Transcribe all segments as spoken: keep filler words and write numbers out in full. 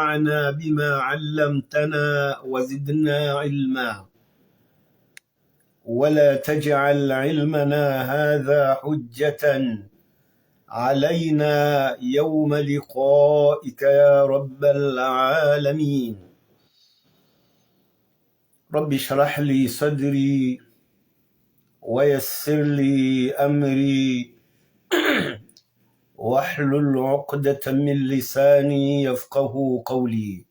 وانفعنا بما علمتنا وزدنا علما. ولا تجعل علمنا هذا حجة علينا يوم لقائك يا رب العالمين. رب اشرح لي صدري ويسر لي أمري واحلل عقدة من لساني يفقهوا قولي.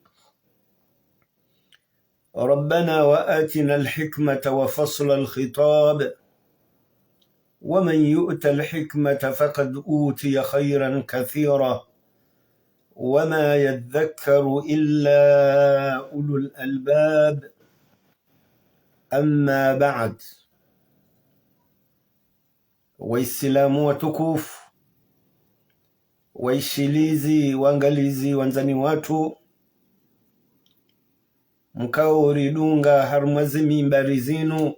ربنا وآتنا الحكمة وفصل الخطاب، ومن يؤت الحكمة فقد أوتي خيرا كثيرا، وما يذكر إلا أولو الألباب. أما بعد. Waislamu watukufu, waishilizi, waangalizi, wandzani watru, mkao ridunga harumwa ze mimbari zinu,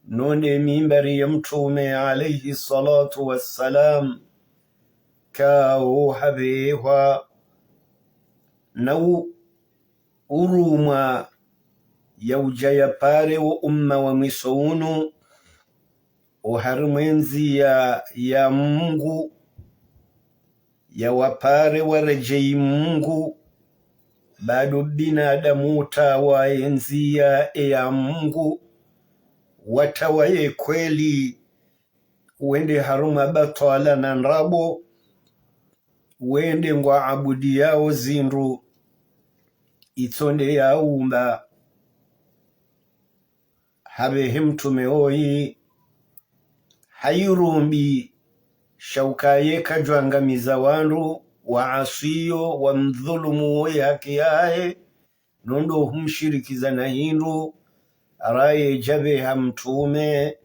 no nde mimbari ya Mtrume alayhi salatu wassalam, kao hapvehwa na u-, urumwa ya uja ya pare wo umma wa mwiso unu, oharumwa e ndziya ya Mungu, ya wapare waredjeyi Mungu, bado binadamu utawa e ndziya e ya Mungu, watawa ye kweli, wende harumwa batwala na ndrabo, wende ngwaabudiyao zindru, itsonde yaumba. Hapvehe Mtrume oyi, hayirumbi, sha ukaye kadjwangamiza wandru, waaswiyo, wamdhulumu wo ye haki yahe, no ndo humshirikiza na hindru, raye djapveha Mtrume,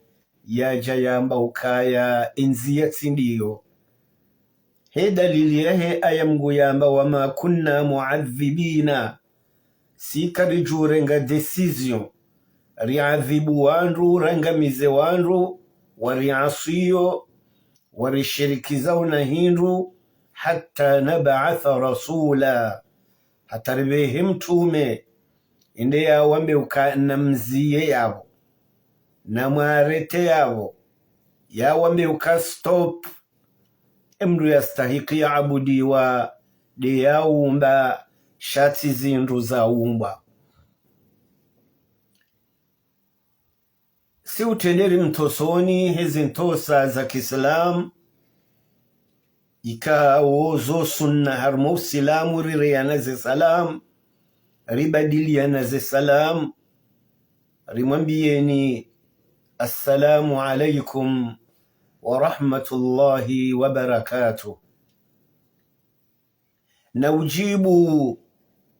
yadja yamba ukaya e ndziya tsi ndiyo. He dalili yahe aya Mungu yamba, وما كنا معذبين. Si karidjurenga décision, riadhibu wandru, rangamize wandru, wariaswiyo, warishirikizao na hindru, حتى نبعث رسولا. Hata ripvehe Mtrume, inde yawambe uka namziye yapvo, namwarete yapvo, yawambe uka stop, e mndru yastahiki yaabudiwa, nde yaumba, sha tsi zindru zaumbwa. Si utrende rimtosoni he zi ntosa za kiislamu, ikao zo sunna harumwa usilamu, rireyana ze salamu, ribadiliyana ze salamu, rimwambiyeni, "Assalamu alaikum wa rahmatullahi wa barakatuh." Na ujibu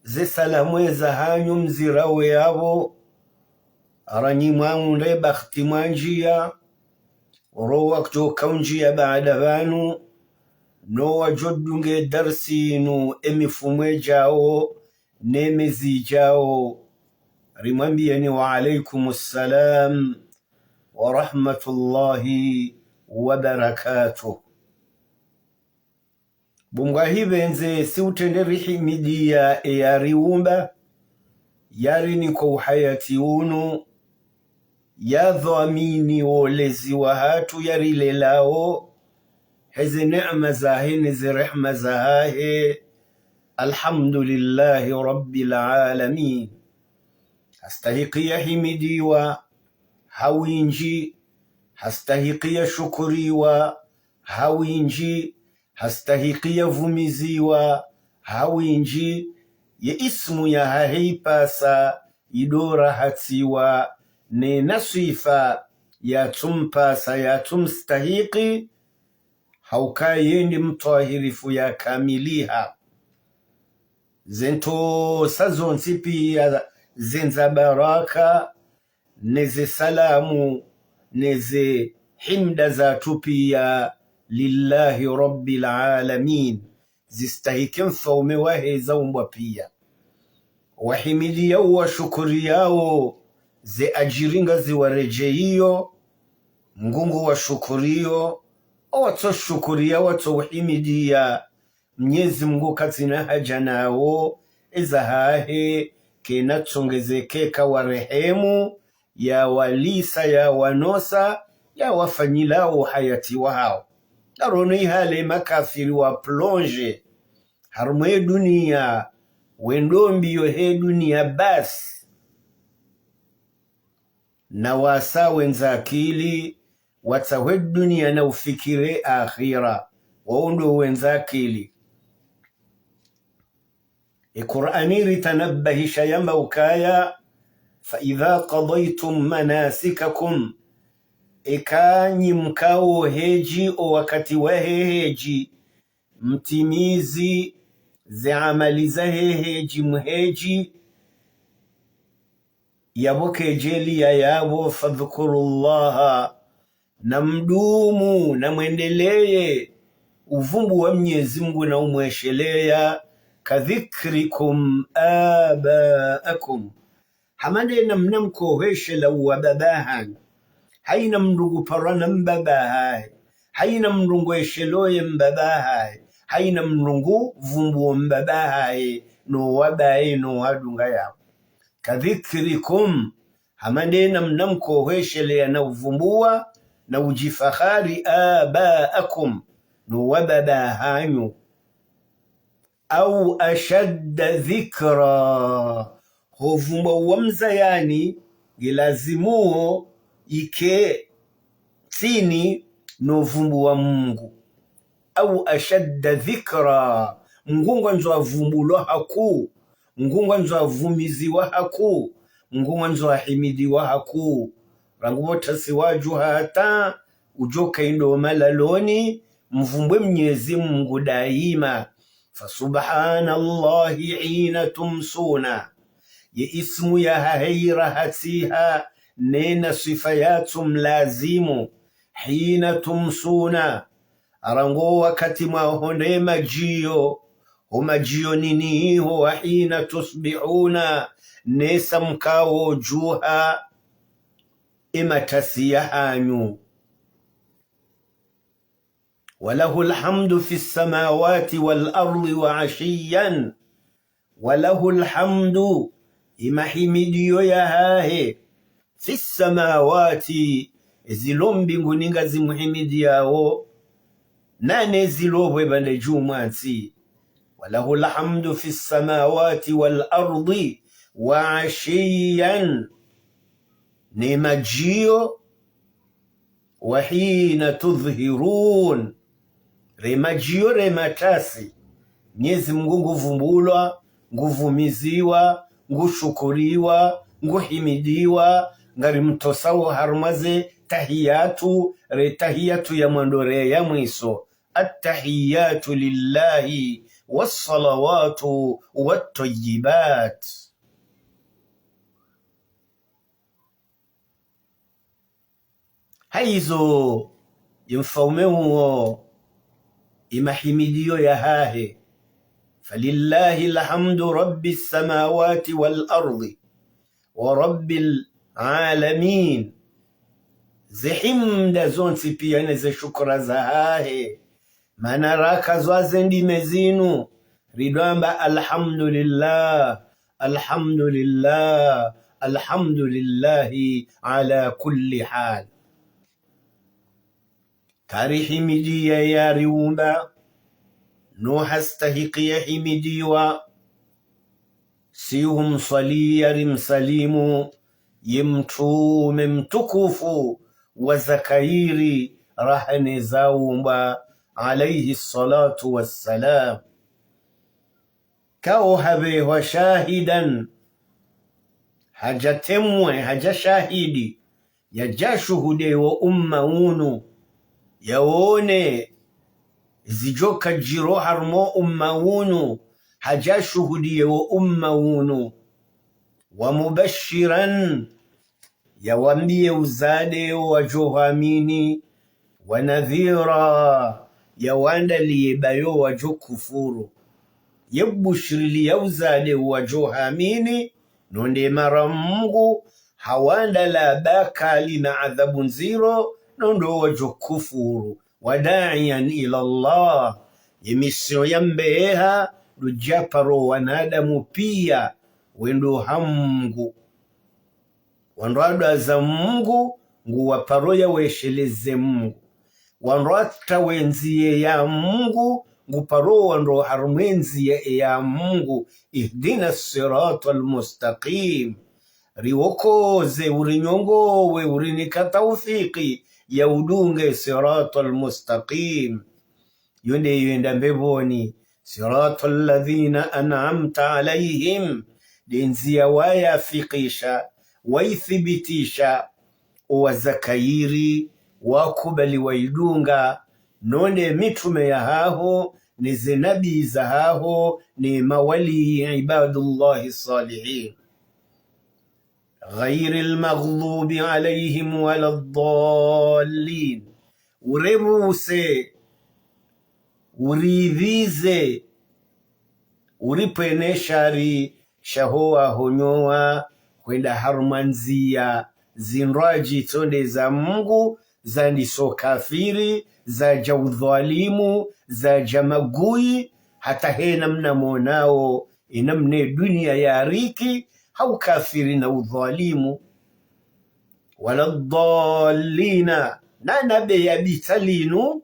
ze salamu eza hanyu mzirawo yapvo, ranyi mwaunde bakhti mwanjiya, ro wadjo kaunjiya baada pvanu, no wadjo dunge darsi inu e mifumo idjawo, ne mezi idjawo, rimwambiyeni, "Wa alaikum salam wa rahmatullahi wa barakatuh." Bo Mngu ahipvendze, si utrende rihimidiya e yariumba, yarinika uhayati unu, yadhwamini wolezi wahatru yarilelawo, he ze neema zahe ne ze rehema zahahe. Alhamdulillahi Rabbil Alamin. Hastahiki yahimidiwa ha winji, hastahiki yashukuriwa ha winji, hastahiki yavumiziwa ha winji, ye ismu yahahe ipasa idorahatiwa, ne na swifa yatsumpasa, yatsumstahiki, ha uka ye nde mtwahirifu yakamiliha. Ze ntosa zontsi piya zendza baraka, ne ze salamu, ne ze himda zatru piya, lillahi rabbil alamin, zistahiki mfaume wahe zaumbwa piya. Wahimidiyawo, washukuriyawo, ze adjiri ngaziwaredjeyiyo, Mngu ngu washukuriyo, owatsoshukuriya, watsouhimidiya, Mnyezi Mungu katsina haja nawo, eza hahe, kena tsongezeke, kawarehemu, yawalisa, yawanosa, yawafanyila uhayati wahawo. Ndarono ihale makafiri wa plonge harumwa ye duniya, wendo mbiyo he duniya basi. Na wasa wendza akili, watsahe duniya na ufikire akhira, wawo ndo wendza akili. E Kur'ani ritanabahisha yamba ukaya, فإذا قضيتم مناسككم, eka nyi mkawo heji, o wakati wahe heji, mtimizi ze amali zahe heji, mheji, yapvo kejeli ya yapvo, فاذكروا الله, na mdumu, na mwendeleye uvumbuwa Mnyezi Mungu na umwesheleya, كذكركم آباءكم, hama nde namna mkohweshela uwababa hanyu. Hayina mndru nguparwa na mbaba hahe, hayina mndru ngwesheloye mbaba hahe, hayina mndru nguvumbuwo mbaba hahe, no wabaye, no wadunga yapvo. كذكركم, hama nde namna mkohwesheleya na uvumbuwa, na ujifahari, آباءكم, no wababa hanyu. أو أشد ذكرا, ho vumbuwa wa mzayani, ngilazimuwo yike tsini no vumbuwa Mungu. أو أشد ذكرا, Mungu ngwandzo avumbulwa hakuu, Mungu ngwandzo avumiziwa hakuu, Mungu ngwandzo ahimidiwa hakuu. Rangu pvo tasi wadjuha hata udjo kayindo malaloni, mvumbwe Mnyezi Mungu daima. فسبحان الله حين تمسون. Ye ismu yahahe yirahatsiha, nena swifa yatsu mlazimu. حين تمسون. Rangu wakati mwahondre majiyo, ho majiyo nini ho, وحين تصبحون, nesa mkawo djuha, e matasi yahanyu. وله الحمد في السماوات والأرض وعشيا. وله الحمد, ye mahimidiyo yahahe, في السماوات, ezilo mbinguni ngazimuhimidiyawo, na nezilo pvwe pvandre dju mwa ntsi. وله الحمد في السماوات والأرض وعشيا, ne majiyo, وحين تظهرون, re majiyo, re matasi. Mnyezi Mungu nguvumbulwa, nguvumiziwa, ngushukuriwa, nguhimidiwa, ngarimtosawo harumwa ze tahiyatu, re tahiyatu ya mwando re ya mwiso. التحيات لله والصلوات والطيبات. Hayizo, ye mfaume uwo, ye mahimidiyo yahahe. فلله الحمد رب السماوات والأرض ورب العالمين. Ze himda zontsi piya ne ze shukura zahahe. Mana rakazwa ze ndimi zinu, ridjo amba: الحمد لله، الحمد لله، الحمد لله على كل حال. Karihimidiya yariumba, no hastahiki yahimidiwa, si humswaliya rimsalimu, ye mtrume mtukufu wa zakairi raha ne zaumbwa, alayhi salatu wassalam. Kawo hapvehwa shahidan, hadja temwe, hadja shahidi, yadja shuhudiye wo umma unu, yawone zidjo kadjiri harumwa wo umma unu, hadja shuhudiye wo umma unu. ومبشرا, yawambiye uzade wo wadjo hwamini, ونذيرا, yawandaliye bayo wadjo kufuru. Ye bushiri liya uzade wo wadjo hwamini, no nde mara Mungu hawandaliya bakali na adhabu ndziro, no ndo wadjo kufuru. وداعيا إلى الله, Ye mission ya mbeha, ndo udja paro wanadamu piya, wendo ha Mungu. Wandru wadwaza Mungu, ngu waparo ya wesheleze Mungu. Wandru watra wendziye ya Mungu, ngu paro wandru harumwa endziya ya Mungu. اهدنا الصراط المستقيم. Riwokoze, urinyongowe, urinika taufiki ya udunge siratal mustaqim. Yo nde yenda mbepvoni. صراط الذين أنعمت عليهم. Nde ndziya wayafikisha, wayithibitisha, owazakayiri, wakubali wayidunga, no nde mitrume yahaho, ne ze nabi zahaho, ne mawali, ibadullahi salihin. غير المغضوب عليهم ولا الضالين. Urepvuse, uridhize, uripvwene shari, sha ho wahonyowa, hwenda harumwa ndziya, zindrwadji tsi ndo za Mungu, zandiso kafiri, zadja udhwalimu, zadja maguyi, hata hena mna monao, ina mna ye duniya yariki, ha ukafiri na udhwalimu. ولا الضالين. Na nabe ya bitsa linu,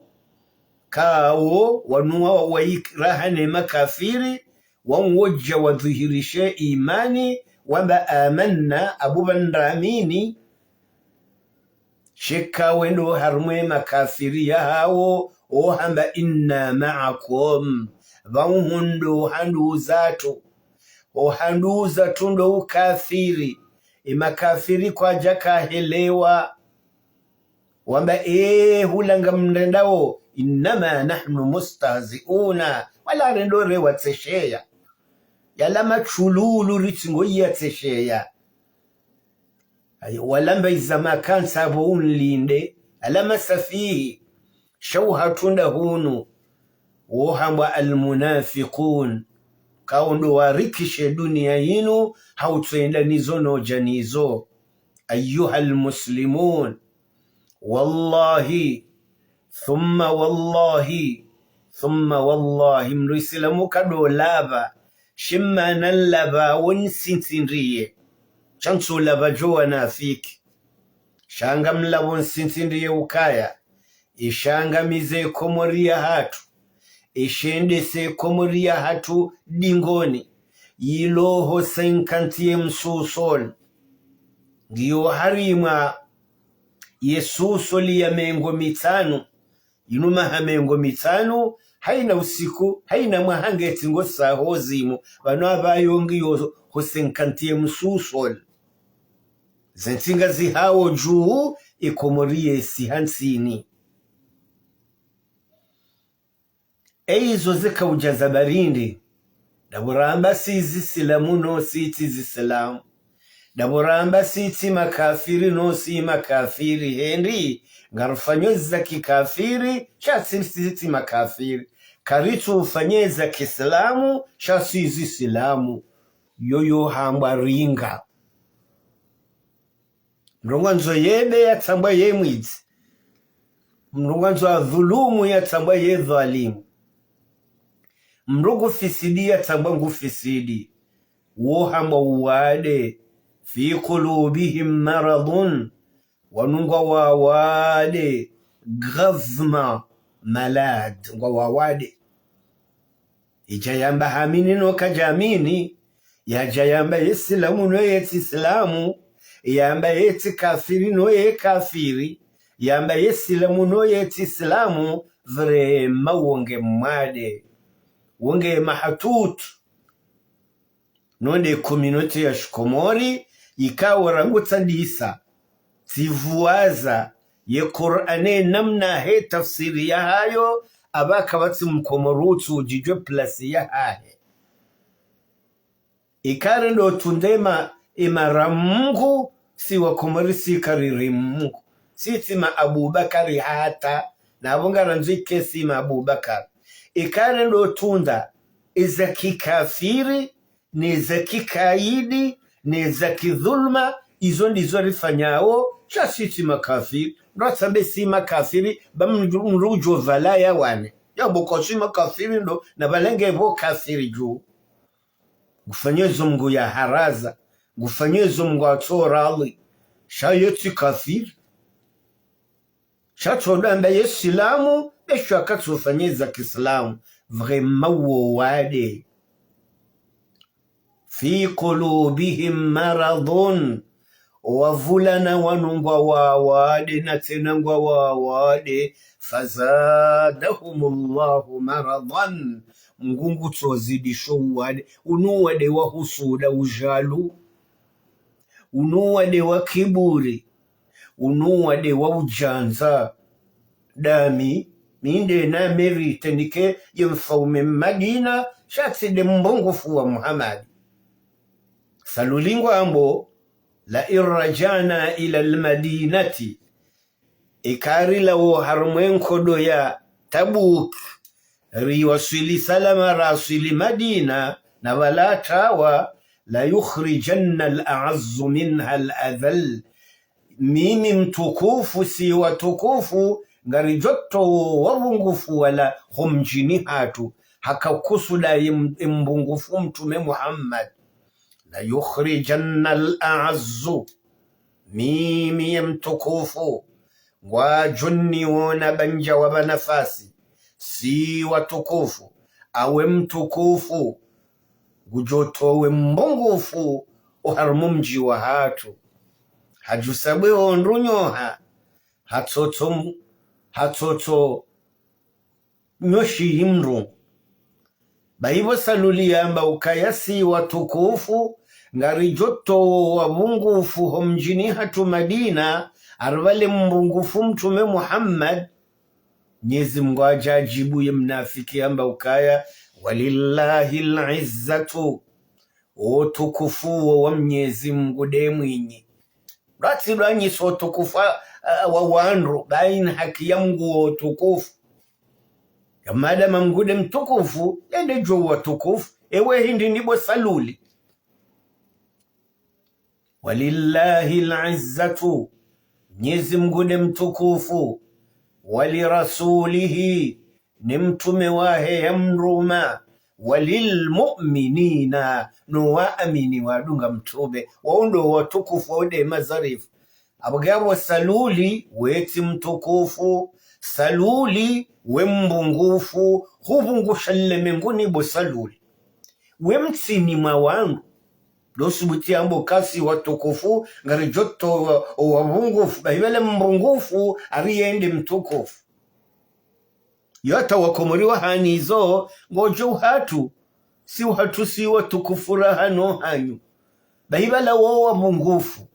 kawo wanu wa, wayikiraha ne makafiri, wangodja wadhihirishe imani, wamba amanna, apvo pvandramini. Sheka wendo harumwa ye makafiri yahawo, ohamba إنا معكم. Pvahundru handru zatru. Ohandru zatru ndo ukafiri. Ye makafiri kwadja kahelewa. Wamba, ee, hula ngamrendao, إنما نحن مستهزئون. Wala rendo rewatsesheya. Yala matsululu ritsi ngoyatsesheya. Ayo, wala mba iza makantsa apvo unlinde, ala masafihi, sha uhatru nda hunu, wo hambwa almunafikun, kawo ndo warikishe duniya yinu, ha utsoenda nizo nodja nizo. أيها المسلمون، والله ثم والله ثم والله, mdru isilamu kado lapva, shimana nlapva wo nsintsindriye, sha ntsu lapva djo wanafiki. Sha ngamlapvo nsintsindriye ukaya, ishangamize Komori yahatru, ishendese Komori yahatru dingoni, yilo ho cinquantième sous-sol, ngiyo harimwa ye sous-sol ya mengo mitsanu, yinu maha mengo mitsanu, hayina usiku, hayina mwaha ngetsi ngo saho zimu, pvanu apvayo ngiyo ho cinquantième sous-sol. Ze ntsi ngazihawo dju, ye Komori yesi hantsini. Eyizo zeka udja za barindi. Ndapvo ramba si zisilamu no si tsi zisilamu. Ndapvo ramba si tsi makafiri no si makafiri. Hendi, ngarufanyo za kikafiri, sha si, si tsi makafiri. Karitsu ufanye za kisilamu, sha si zisilamu. Yoyo hambwa ringa. Mdru ngwandzo yebe yatsambwa ye mwidzi. Mdru ngwandzo adhulumu yatsambwa ye dhwalimu. Mdru ngufisidi yatsambwa ngufisidi. Wo hambwa uwade. في قلوبهم مرض. Wanu ngwa wawade. Gravement malade. Ngwa wawade. Idja yamba hamini no kadjamini, yadja yamba ye silamu no ye tsi silamu, yamba ye tsi kafiri no ye kafiri, yamba ye silamu no ye tsi silamu, vraiment wo nge mwade, wo nge mahatutu. No nde communauté ya shikomori, yikawo rangu tsandisa, tsivuwaza ye Kur'ane namna he tafsiri yahayo, apva kapvatsi mkomori utsu udjidjwe place yahahe. Ikare ndo tundema imara Mungu, si wakomori si kariri Mungu. Si tsi ma Abubakari hata, na apvo ngarandzo ike si ma Abubakari. Ikare ndo tunda iza kikafiri, ne za kikaidi, ne za kidhuluma, izo ndizo rifanyawo, sha si tsi makafiri. Mdru atsambe si makafiri, ba mdru, mdru udjo pvala yawane. Yambo kwatsi makafiri ndo, na pvalenge pvo kafiri dju. Ngufanyao zo Mngu yaharaza, ngufanyao zo Mngu atsoradhi, sha yetsi kafiri. Sha tsodo amba ye silamu, be sha katsufanya za kisilamu. Vraiment wo wade. في قلوبهم مرض. Wavulana wanu ngwao wade, na tsena ngwao wade. فزادهم الله مرضا. Mngu ngutsozidisho wade. Unu wade wa husuda, ujalu. Unu wade wa kiburi. Unu wade wa ujandza. Dami, mi nde na mérite nike ye mfaume Madina, sha tsi nde mbungufu wa Muhammad. Saluli ngwambo, لئن رجعنا إلى المدينة. Eka rilawo harumwa ye nkodo ya Tabuk, riwaswili salama, raswili Madina, na pvala tawa, ليخرجن الأعز منها الأذل. Mimi mtukufu, si watukufu, ngaridjo towo wavungufu wala ho mdjini hatru, haka kusuda ye m-, ye mbungufu Mtrume Muhammad. ليخرجن الأعز. Mimi ye mtukufu, ngwadjo niwona bandja wa pva nafasi, si watukufu, awe mtukufu, ngudjo towe mbungufu oharumwa mdji wa hatru. Hadjusa bwe ondru nyoha, hatsotso m-, hatsotso nyoshi yimdru. Ba ipvo Saluli yamba ukaya si watukufu, ngaridjo towo wavungufu ho mdjini hatru Madina, aripvale mbungufu Mtrume Muhammad. Mnyezi Mngu hadjajibu ye mnafiki yamba ukaya, ولله العزة. Wo tukufu wo wa Mnyezi Mngu nde mwinyi. Ratsi dwanyiso tukufu, a, a, wa wandru, ba ina haki ya Mngu wo tukufu. Ya madama Mngu nde mtukufu, yende djo watukufu, ewe hindri ni bo Saluli. ولله العزة, Mnyezi Mngu nde mtukufu, ولرسوله, ne mtrume wahe ya mruma, وللمؤمنين, no waamini wadunga mtrume, wao ndo watukufu, wao nde mazarifu. Abwagabo Saluli, wetsi mtukufu, Saluli, we mbungufu, hupvungusha le menguni bo Saluli. We mtsini mwa wandru. Ndo subuti yambo kasi watukufu, ngaridjo towa wavungufu, ba ipvale mbungufu, ari yende mtukufu. Yo hata wakomori wahanizo, ngodjo uhatru, si uhatru si watukufu raha no hanyu. Ba ipvala wo wavungufu.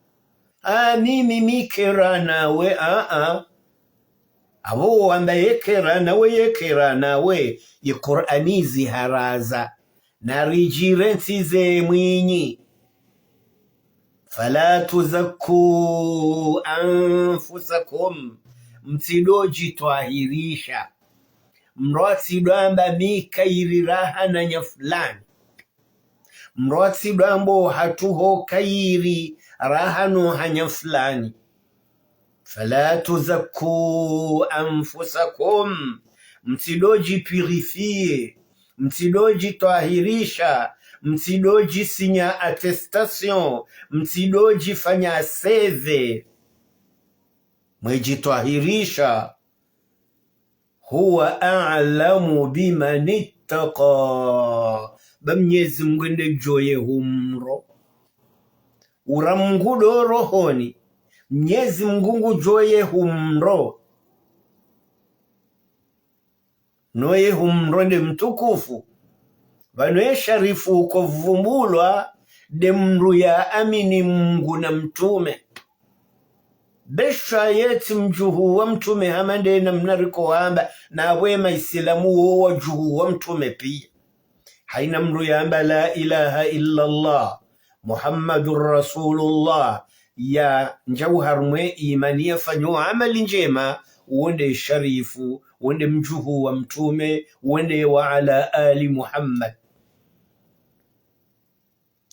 A, mimi mi kera nawe, a, a. Apvo wamba ye kera nawe, ye kera nawe, ye Kur'ani ziharaza. Naridjire ntsi ze mwinyi. فلا تزكوا أنفسكم. Mtsidodjitwahirisha. Mdru atsidwamba mi kayiri raha na nya fulani. Mdru atsidwambo hatru ho kayiri raha no hanya fulani. فلا تزكوا أنفسكم. Mtsidodji purifier, mtsidodjitwahirisha, mtsidodji signer attestation, mtsidodjifanya seve. Mwedjitwahirisha. هو أعلم بمن اتقى. Ba Mnyezi Mngu nde djo ye humro. Ura Mngu ndo rohoni. Mnyezi Mngu ngudjo ye humro. No ye humro nde mtukufu. Pvanu ye sharifu uko vumbulwa nde mdru ya amini Mngu na mtrume. Be sha yetsi mdjuhu wa mtrume hama nde namna riko wamba, na we maisilamu wo wadjuhu wa mtrume pia. Haina mdru yamba لا إله إلا الله محمد رسول الله, ya ndjau harumwe imani, ya fanyo amali ndjema, wo nde sharifu, wo nde mdjuhu wa mtrume, wo nde وعلى آل محمد.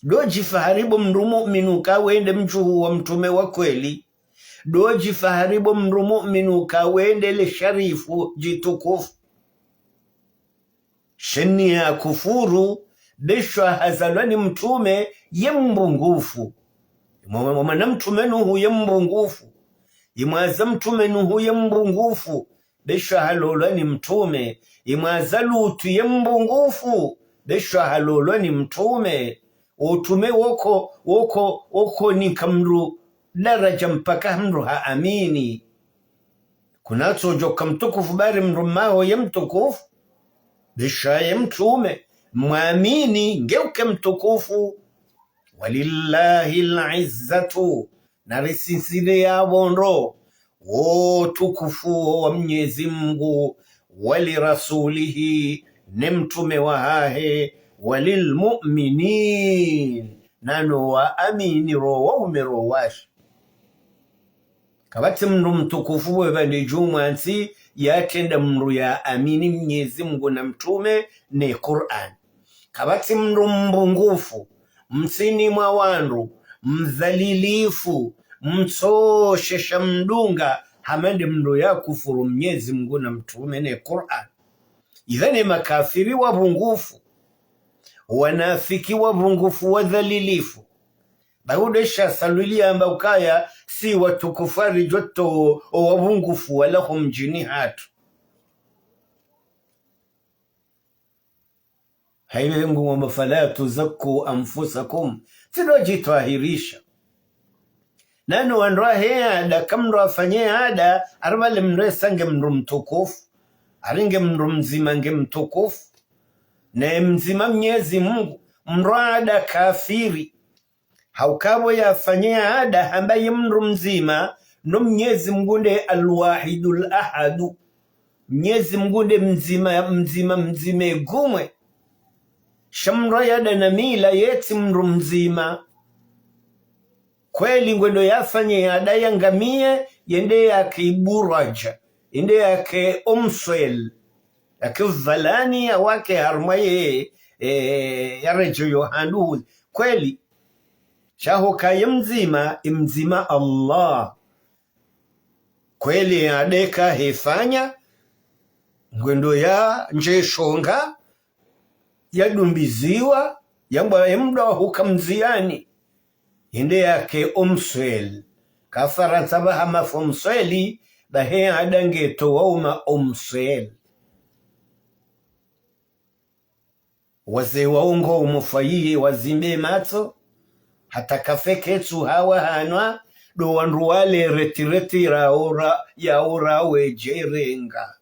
Ndo djifahari bo mdru mu'minu ka we nde mdjuhu wa mtrume wa kweli. Ndo djifahari bo mdru mu'minu ka we nde le sharifu djitukufu. Sheni ya kufuru, be sha hazalwa ni mtrume ye mbungufu. Mwa-, mwa-, mwana mtrume Nuhu ye mbungufu. Imwaza mtrume Nuhu ye mbungufu, be sha halolwa ni mtrume. Imwaza Lutu ye mbungufu, be sha halolwa ni mtrume. Utrume woko, woko, woko nika mndru daraja mpaka mndru haamini. Kunatsodjoka mtukufu bari mndru maho ye mtukufu, be sha ye mtrume, mwamini ngeuke mtukufu. ولله العزة, na risisile ya pvo ndro, wo utukufu wo wa Mnyezi Mngu, ولرسوله, ne mtrume wahahe, وللمؤمنين, na no waamini ro waume ro washe. Kapvatsi mndru mtukufu pvwe pvandze dju mwa ntsi yatsenda mndru yaamini Mnyezi Mngu na mtrume ne Kur'ani. Kapvatsi mndru mbungufu, mtsini mwa wandru, mdhalilifu, mtsoshesha mdunga, hama nde mndru yakufuru Mnyezi Mngu na mtrume ne Kur'ani. Idha ne makafiri wapvungufu, wanafiki wapvungufu, wadhalilifu. Ba ude sha salwili yamba ukaya si watukufu aridjo towo o wapvungufu walawa ho mdjini hatru. Hayibe Mngu ngwamba: فلا تزكوا أنفسكم. Tsidjo djitwahirisha. Na no wandru wahe ada, ka mndru afanye ada, aribale mndru esa nge mndru mtukufu. Ari nge mndru mdzima nge mtukufu. Ne mdzima Mnyezi Mngu, mndru ada kafiri. Hauka pvo yafanye ada hamba ye mndru mdzima, no Mnyezi Mngu nde Al-Wahidul Ahadu. Mnyezi Mngu nde mdzima, mdzima, mdzima egumwe. Sha mndru yada na mila yetsi mndru mdzima. Kweli ngwendo yafanye ada yangamiye, yende yake iburaja, yende yake omswel, yake valani ya wake harumwa ye, e, yaredjeyo handu. Kweli, sha hoka ye mdzima, ye mdzima Allah. Kweli ye ada eka heyifanya, ngwendo yandje shonga, yadumbiziwa, yambwa emndru wahuka mdziyani. Yende yake omswel. Ka Farantsa pvahama fo msweli, ba he ada nge towa uma omswel. Wazee waongo umufwayiye wazimbe matso, hata kafe ketsu hawa hanwa, ndo wandru wale retireti ra ora, ya ora wedjerenga.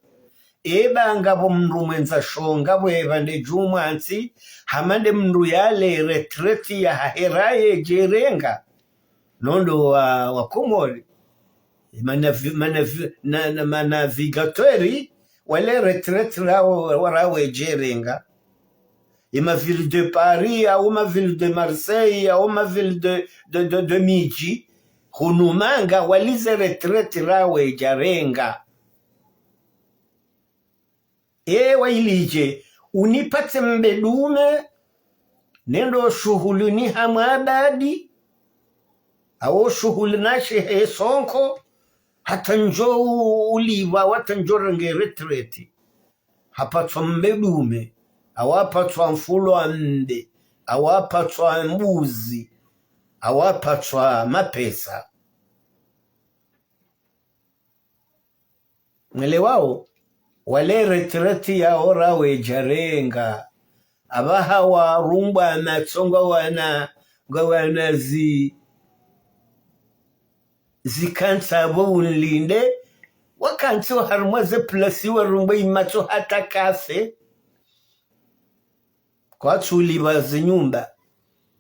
Eba ngapvo mndru mwendza shonga pvwe pvandze dju mwa ntsi, hama nde mndru yale retireti yahahe ra yedjerenga. No ndo wa, wa Komori. Manavi-, manavi-, na, na, manavigateurs, wale retraite rawo, rawo wedjerenga. Ye ma ville de Paris, awu ma ville de Marseille, awu ma ville de, de, de, de Midji. Hunu manga walize retraite rawo wedjarenga. Ewa ilije, unipatse mbe dume, nendo shuhuli ni hamwabadi, awo shuhuli na shehe sonko, hata ndjo u-, ulipva, hata ndjo renge retraite. Hapatswa mbe dume, awu hapatswa mfulo wa mbe, awu hapatswa mbuzi, awu hapatswa mapesa. Mwelewao, wale retraite yawo rawo wedjarenga. Apvaha warungwa matso ngwawana, ngwawana zi, zikantsa pvo unlinde. Wakantsi wo harumwa ze plasi warungwa imatso hata kafe. Kwatsu ulipva zinyumba.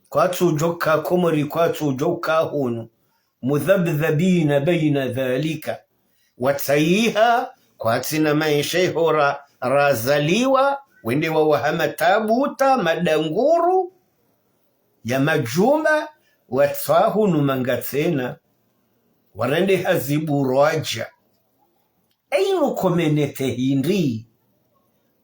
Kwatsu udjoka Komori, kwatsu udjoka hunu. مذبذبين بين ذلك. Watsayiha, kwatsina maesha ihora razaliwa, wende wawaha matabuta, madanguru, ya majumba, watswa hunu manga tsena, warende hazi burwaja. Eyi nukomenete hindri,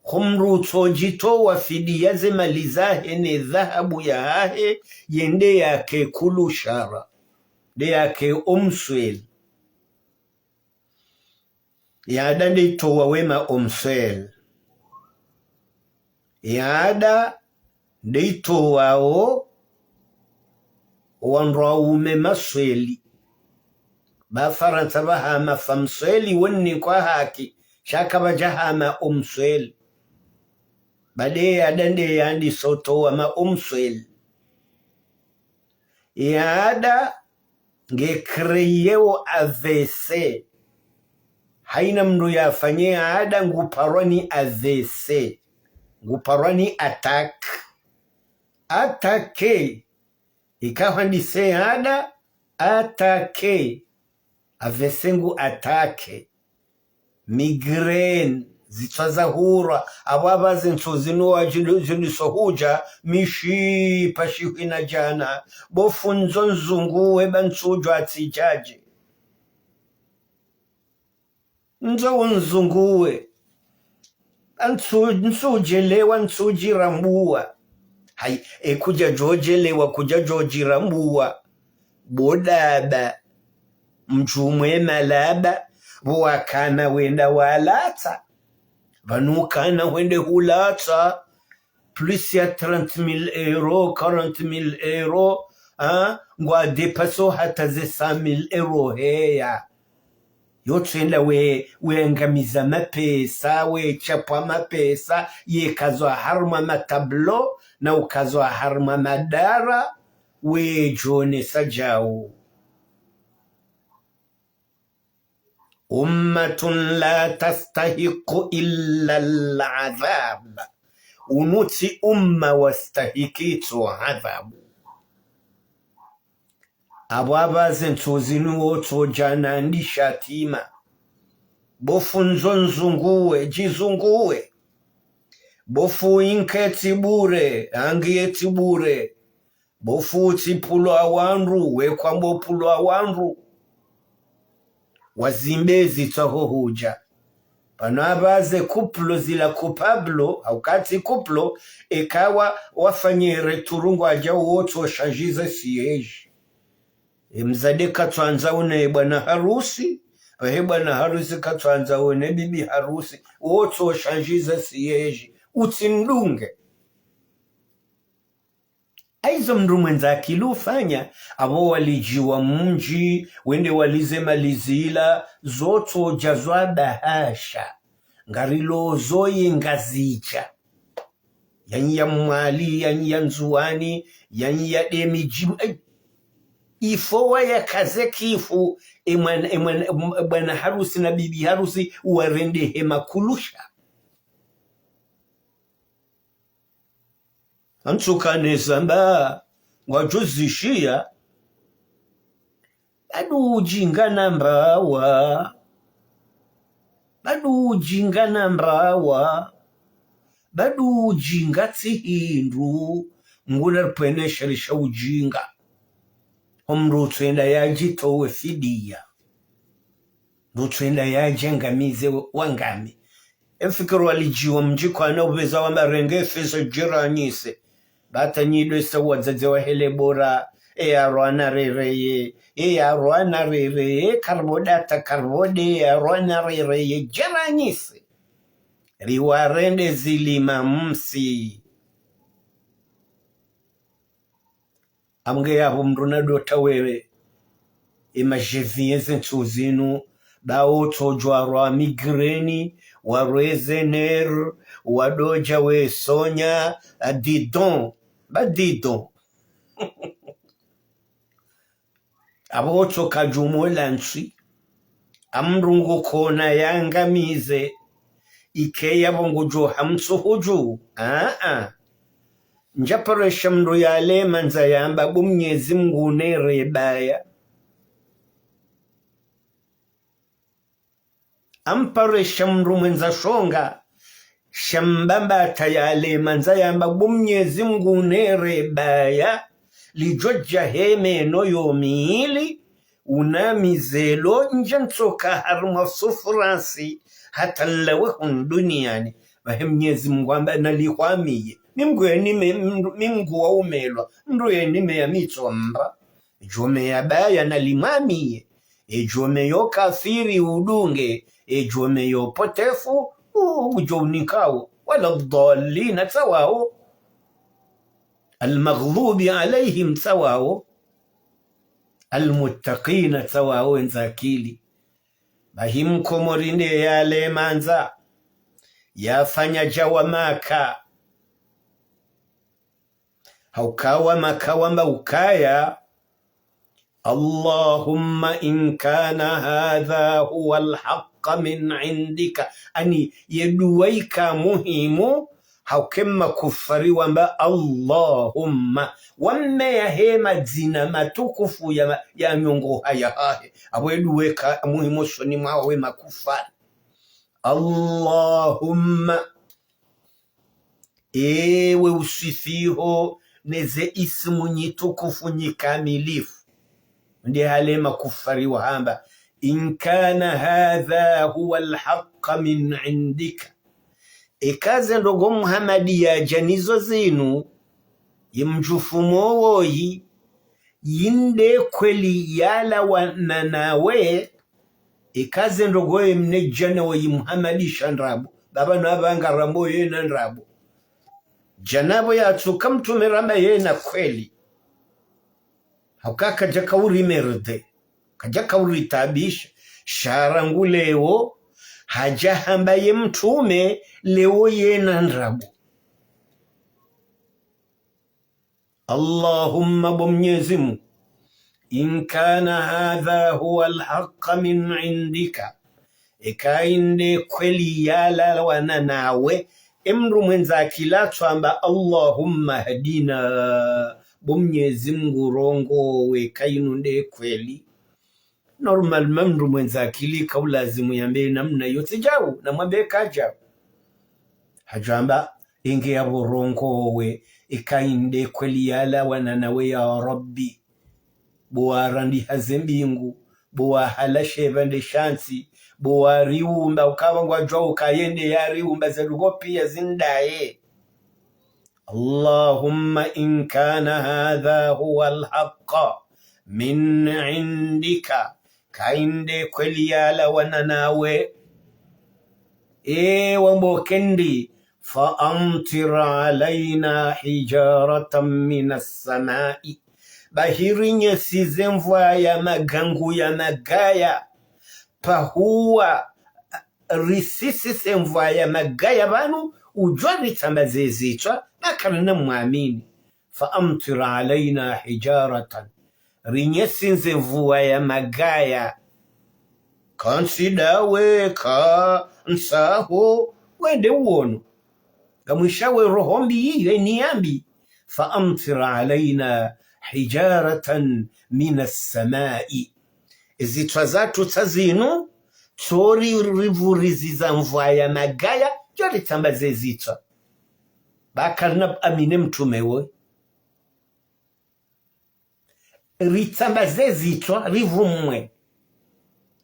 ho mndru utsodjitowa fidiya ze mali zahe ne dhahabu yahahe, yende yake kulushara, nde yake omswel. Yada nde itowa wema omswel. Ye ada nde itowao wandru waume masweli. Ba Farantsa bahama femme sweli, woni kwa haki, sha kabadja hama homme sweli. Ba nde ye ada nde yandiso towa ma homme sweli. Ye ada nge créer o A V C. Haina mndru yafanye ada nguparwa ni A V C. Nguparwa ni attaque. Attaque. Ika hwandise ada, attaque. A V C ngu attaque. Migraine, zitswa zahurwa, apvo apvaha ze ntsu zinu wa zinu, zinu so hudja, mishipa shihwina djana, bo fundi ndzo nzunguwe ba ntsu djwa tsi djadje. Ndzo unzunguwe. Ntsu, ntsu djelewa, ntsu djirambuwa. Hayi, e kudja djo djelewa, kudja djo djirambuwa. Bo daba, mdjumwe malaba, bo wakana wenda walatsa. Pvanu ukana wende hulatsa, plus ya trente mille euros, quarante mille euros, hein, ngwa dépasser hata ze cent mille euros heya. Yo tswenda we, we angamiza mapesa, we chapwa mapesa, ye kazwa harumwa matablo, na ukazwa harumwa madara, we djonesa djau. أمة لا تستحق إلا العذاب. Unu tsi umma wastahiki tso adhabu. Apvo apvaha ze ntsu zinu wo tso djana ndi shatima. Bo fundi ndzo nzunguwe, djizunguwe. Bo fundi nge tsi bure, ange tsi bure. Bo fundi tsi pulwa wandru, we kwambo pulwa wandru. Wazimbe zitswa ho hudja. Pvanu apvaha ze couple zila coupable, hauka tsi couple, eka wa, wafanye retour ngwadjao wo tso changer ze siège. E mdzadze katswandza one bwana harusi, he bwana harusi katswandza one bibi harusi, wo tso changer ze siège. Utsindunge. Hayizo mndru mwendza akili ufanya, apvo walidjiwa mdji, wende walize mali zila, zo tso djazwa bahasha. Ngarilo zo ye Ngazidja. Yanyi ya Mwali, yanyi ya Ndzuwani, yanyi ya Demidji. Ai, ifo waya kaze kifu, e mwana, e mwana, bwana harusi na bibi harusi, warende he makulusha. Antsuka ne zamba, ngwadjuzishiya, badu udjinga na mbawa, badu udjinga na mbawa, badu udjinga tsi hindru, ngula ripvwene shari sha udjinga. Ho mndru utswenda yadjitowe fidiya. Mndru utswenda yadjangamize wangami. E mfikiri walidjiwa mdji kwana upveza wamba renge feza djiranyise. Bata nyi ndo isa wadzadze wa hele bora. E ya rwana rereye. E ya rwana rereye. Karbodata karbode. E ya rwana rereye. Djiranyise. Riwarende zilima msi. Amge yapvo mndru na dota wewe. E majevi yeze ntsu zinu, ba wo tso djwarwa migraine, warwe ze nerfs, wadodja we sonya, a didon, ba didon. Apvo wo tso kadjumo la ntswi. Amndru ngu kona yangamize. Ike yapvo ngudjo hamsuhudju. Aa. Ndjaparesha mndru yale mandza yamba bo Mnyezi Mngu ne rebaya. Amparesha mndru mwendza shonga, shambamba ata yale mandza yamba bo Mnyezi Mngu ne rebaya, lidjodja he meno yo mili, una mizelo ndja ntsoka harumwa souffrance, hata nlawe hunu duniani, pvahe Mnyezi Mngu amba na lihwamiye, mi Mngu ye nime, mi Mngu wa umelwa, mndru ye nime ya mi tsomba, djome ya baya na limwamiye, e djome yo kafiri udunge, e djome yo potefu, u, udjo unikawo. ولا الضالين tsi wawo. المغضوب عليهم tsi wawo. المتقين tsi wawo, wendza akili. Bahi mkomori nde yale mandza, yafanya djawa Maka. Hauka wa Maka wamba ukaya, اللهم إن كان هذا هو الحق من عندك. Ani, ye dua ika muhimu, hauka ye makufari wamba, اللهم. Wammeya he madzina matukufu ya, ya nyongo haya hahe. Apvo ye dua ika muhimu shoni mwawo we makufari. اللهم. Ewe uswifiho neze ismu nyi tukufu nyi kamilifu. Nde hale makufari wahamba, إن كان هذا هو الحق من عندك. Eka ze ndrongo Muhamadi yadja nizo zinu, ye mdjufu mowoyi, yinde kweli yalawana nawe, eka ze ndrongo ye mnedjana woyi Muhamadi sha ndrabo, baba na banga rambo yena ndrabo. Djana pvo yatsuka mtrume ramba yena kweli. Hauka kadjaka urimerde, kadjaka uritaabisha. Sha rangu leo, hadja hamba ye mtrume leo yena ndrabo. اللهم, bo Mnyezi Mungu, إن كان هذا هو الحق من عندك, eka inde kweli yalawana nawe, emndru mwendza akili atswamba, اللهم اهدنا, bo Mnyezi Mungu rongowe, eka inu nde kweli. Normalement, mndru mwendza akili kaulazimu yambe namna yotsi djau, namwambe kadjau. Hadjwamba, inge yapvo rongowe, eka inde kweli yalawana nawe ya Rabbi. Bo warandiha ze mbingu, bo wahala shepvandre sha ntsi, bo wariumba, ukapvo ngwadjuwa uka yende yariumba ze ndrongo piya zindaye. اللهم إن كان هذا هو الحق من عندك, eka inde kweli yalawana nawe. E, wambo kendi, فأمطر علينا حجارة من السماء. Bahi rinyesize mvua ya magangu ya magaya. Pahuwa risisise mvua ya magaya pvanu, udjo ritsambaze zitswa, bakana na mwamini. فأمطر علينا حجارة. Rinyesize mvua ya magaya. Kantsi dawe, ka ntsaho, wende uono. Ngamwishawe roho mbi yiyo, eni yambi. فأمطر علينا حجارة من السماء. Ezitswa zatru tsa zinu, tsori rivuriziza mvua ya magaya, djo ritsambaze zitswa. Bakana amine mtrume woyi. Ritsambaze zitswa, rivumwe.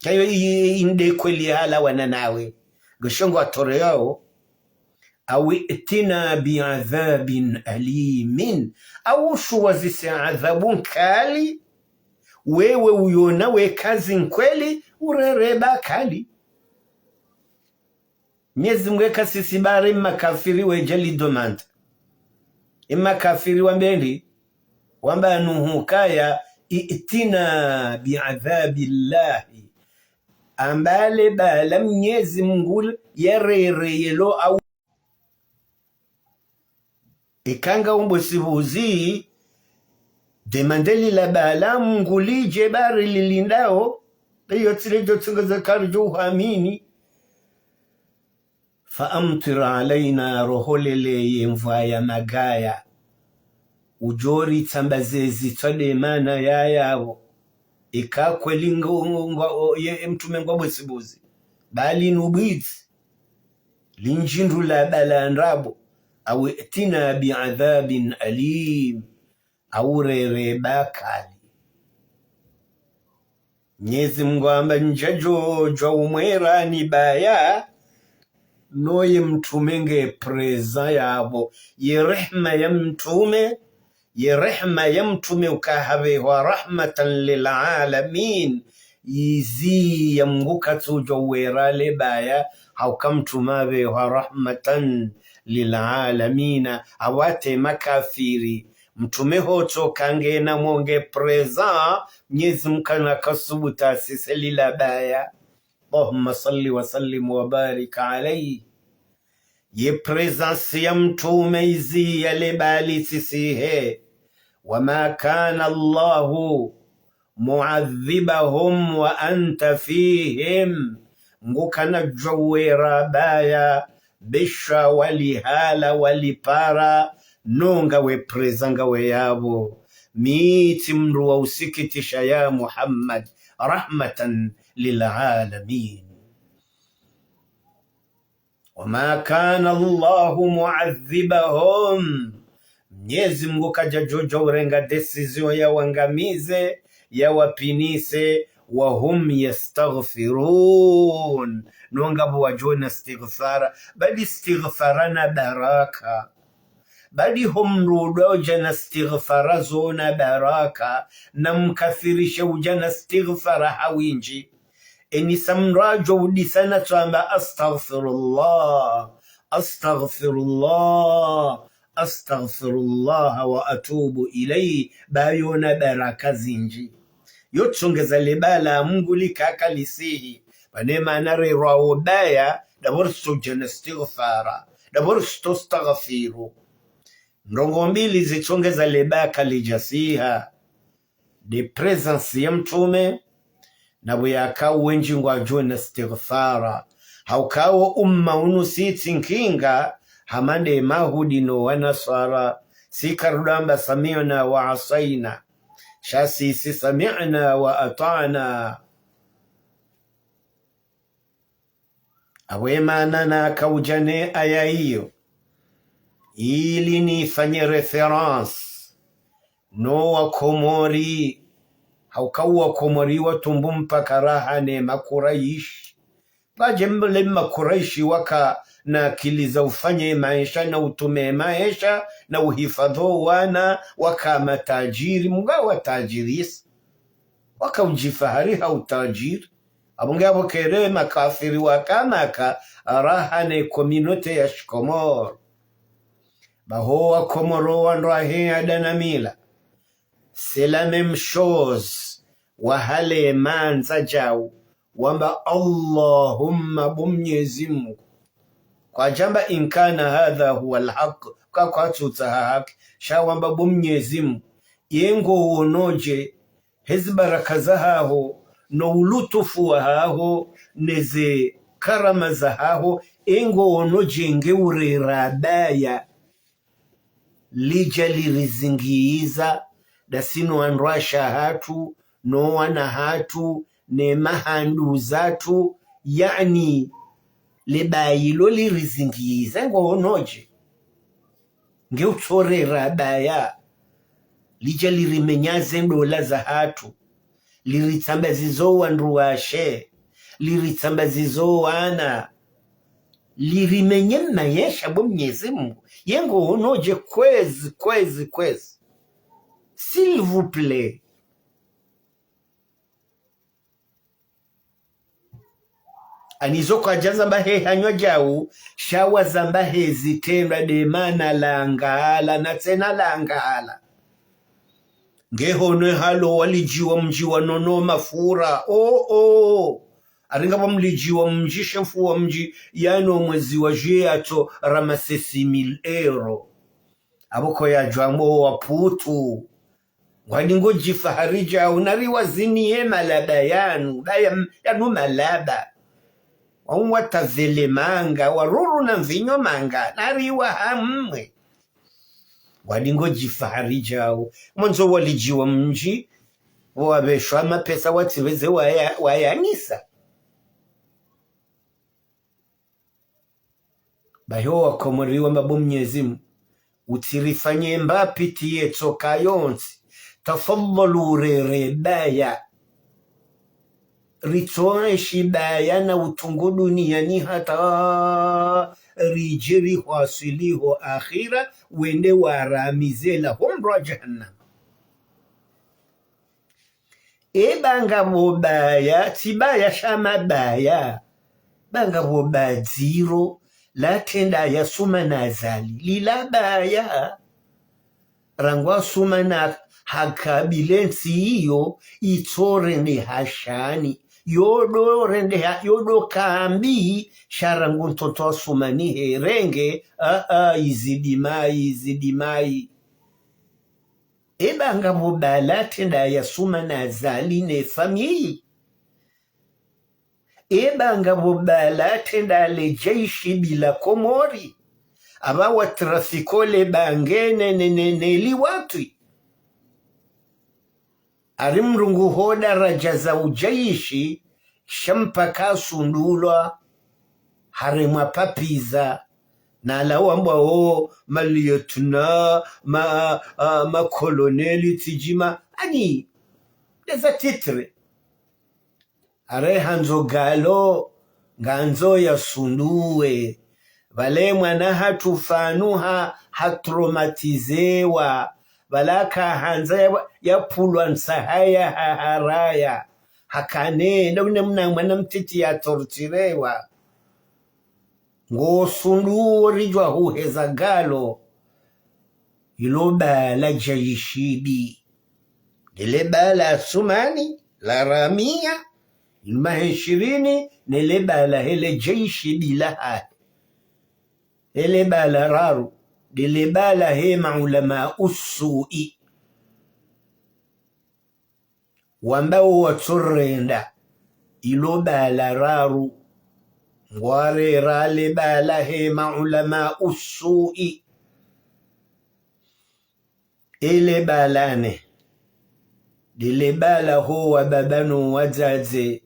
Kayo i-, i-, inde kweli yalawana nawe. Ngesho ngwatoleyao, أو ائتنا بعذاب أليم. Au shuwazise adhabu nkali, wewe uyona we kazi nkweli, urere bakali. Mnyezi Mungu eka sisi bari makafiri wedja lidemande. Emakafiri wambe ndi, wamba Nuhu kaya, ائتنا بعذاب الله. Amba le bala Mnyezi Mungu yarere yelo au. Eka nga umbo sibuzi, demande lila bala Mungu lidje bari lilindao, iyo tsi le djo tsinga zakari djo uhamini. فأمطر علينا, roholele ye mvua ya magaya. Udjo ritsambaze zitswa demana ya yapvo. Eka kweli ngo, ngo, ngo, o, ye, e mtrume ngwambo sibuzi. Bali nubwidzi. Lindjindru la bala ndrabo. أو ائتنا بعذاب أليم. Au rere bakali. Mnyezi Mungu amba ndjadjo djuwa umwera ni baya, no ye mtrume nge présent yapvo. Ye rehma ya mtrume, ye rehma ya mtrume uka hapvehwa رحمة للعالمين. Yizi ya Mungu katsudjo wera le baya, hauka mtrume hapvehwa رحمة للعالمين. Awate makafiri. Mtrume hotsoka ngena mwonge présent, Mnyezi Mngu kana kasubutu asise lila baya. اللهم صل وسلم وبارك عليه. Ye présence ya Mtrume izi ya le bali tsisihe. وما كان الله معذبهم وأنت فيهم. Ngu kana djwa wera baya, besha walihala walipara, no ngawe présent ngawe yapvo. Mi tsi mndru wa usikitisha ya Muhammad, رحمة للعالمين. وما كان الله معذبهم. Mnyezi Mngu kadja djodjo urenga décision ya wangamize, ya wapinise, وهم يستغفرون. No ngapvo wadjo na istighfara, badi istighfara na baraka. Badi ho mndru udja na istighfara zo na baraka, na mkafiri she udja na istighfara ha windji. Eni sa mndru adjo udisa na tsamba, أستغفر الله، أستغفر الله، أستغفر الله وأتوب إليه, bayo na baraka zindji. Yo tsongeza le bala Mngu lika kalisihi. Pvane mana rerwa wo baya, d'abord sitso dja na istighfara, d'abord sitso staghfiru. Ndrongo mbili zitsongeza le baya kalidjasiha. De présence ya Mtrume, na pvo yaka wendji ngwadjo na istighfara. Hauka wo umma unu si tsi nkinga, hama nde Mayahudi no Manaswara, si karudamba سمعنا وعصينا. Sha sisi سمعنا وأطعنا. Apvo ye mana naka udja ne aya iyo, ili nifanye référence no Wakomori, hauka Wakomori watumbu mpaka raha ne Makuraishi. Pvadje mbele Makuraishi waka na akili za ufanye maesha na utume maesha na uhifadhwi wana, waka matajiri, mnga watajirisa. Waka udjifahari ha utajiri. Apvo nge apvo kere makafiri waka maka raha ne communauté ya Shikomori. Baho Wakomori wandru wahe ada na mila. C'est la même chose. Wahale mandza djau. Wamba Allahumma, bo Mnyezi Mngu. Kwadjamba إن كان هذا هو الحق, ka kwatsutsaha haki. Sha wamba bo Mnyezi Mngu, ye ngo wonodje, hezi baraka zahaho, no ulutufu wahaho, neze karama zahaho, ye ngo wonodje nge urera baya. Lidja lirizingiza, dasi no wandruwashe hatru, no wana hatru, ne mahandu zatru, yaani, le baya ilo lirizingiza, ngo wonodje. Nge utsorera baya. Lidja lirimenyaze ndola zahatru. Liritsambazizo wandruwashe. Liritsambazizo wana. Lirimenye maesha bo Mnyezi Mngu. Ye ngo wonodje kwezi, kwezi, kwezi. S'il vous plaît. Anizo kwadja zamba he hanywa djau, sha wazamba he zitrendwa de mana langala, na tsena langala. Nge hono halo walidjiwa mdji wa nono mafura, oh, oh. Aringa pvo mlidjiwa mdji, shefu wa mdji, yano mwezi wa juillet yatso ramasser six mille euros. Apvo ko yadjwa mo wa putu. Ngwani ngodjifahari djau, nari wazini ye malaba yanu, ba ya, yanu malaba. Wanu watavele manga, waruru na mvinyo manga, nari wa hamwe. Ngwani ngodjifahari djau, mwandzo walidjiwa mdji, wapveshwa mapesa watsipveze waya, wayanisa. Bahi wo Wakomori wamba bo Mnyezi Mngu, utsirifanye mbapvi tsi yetsoka yontsi. Tafadhwali urere baya. Ritsoenshi baya na utungu duniani hata ridje rihwaswili ho akhira, wende waramize la ho mro wa jahannama. E ba ngapvo baya, tsi baya sha mabaya. Ba ngapvo badziro, latrenda ya Sumani Azali, lilabaya. Rangu Sumani hakabila entsi iyo, itsorende hashani. Yodo rende ha, yodo kambi, sha rangu ntoto wa Sumani herenge, a, a, izidi mayi, izidi mayi. Eba ngapvo bala latrenda ya Sumani Azali ne famiyi. Eba ngapvo bala latrenda le jeshi bila Komori. Aba watrafiko le bange ne, ne, ne, ne liwatwi. Ari mdru ngu ho daraja za ujeshi, sha mpaka asundulwa, haremwa papiza, na ala wambwa o, ma lieutenant, ma, a, ma colonel, tijima, ani, ndeza titre. Are handzo galo, ngandzo yasunduwe. Bale mwana hatru fanu ha, hatraumatizewa. Bala kahandza ya, yapvulwa ntsaha ya ha, haraya. Hakane, ndo ne mna mwana mtiti yatorturewa. Ngosunduwo ridjuwa huheza galo. Ilo bala jeshi bi. Ndele bala Sumani, la Ramia, ilo maha ishirini, nele bala hele jeshi bi lahahe. Hele bala raru, ndele bala he maulama usui. Wamba wo watsorenda, ilo bala raru, ngwarera le bala he maulama usui. Ele bala ne, ndele bala ho wababa no wadzadze,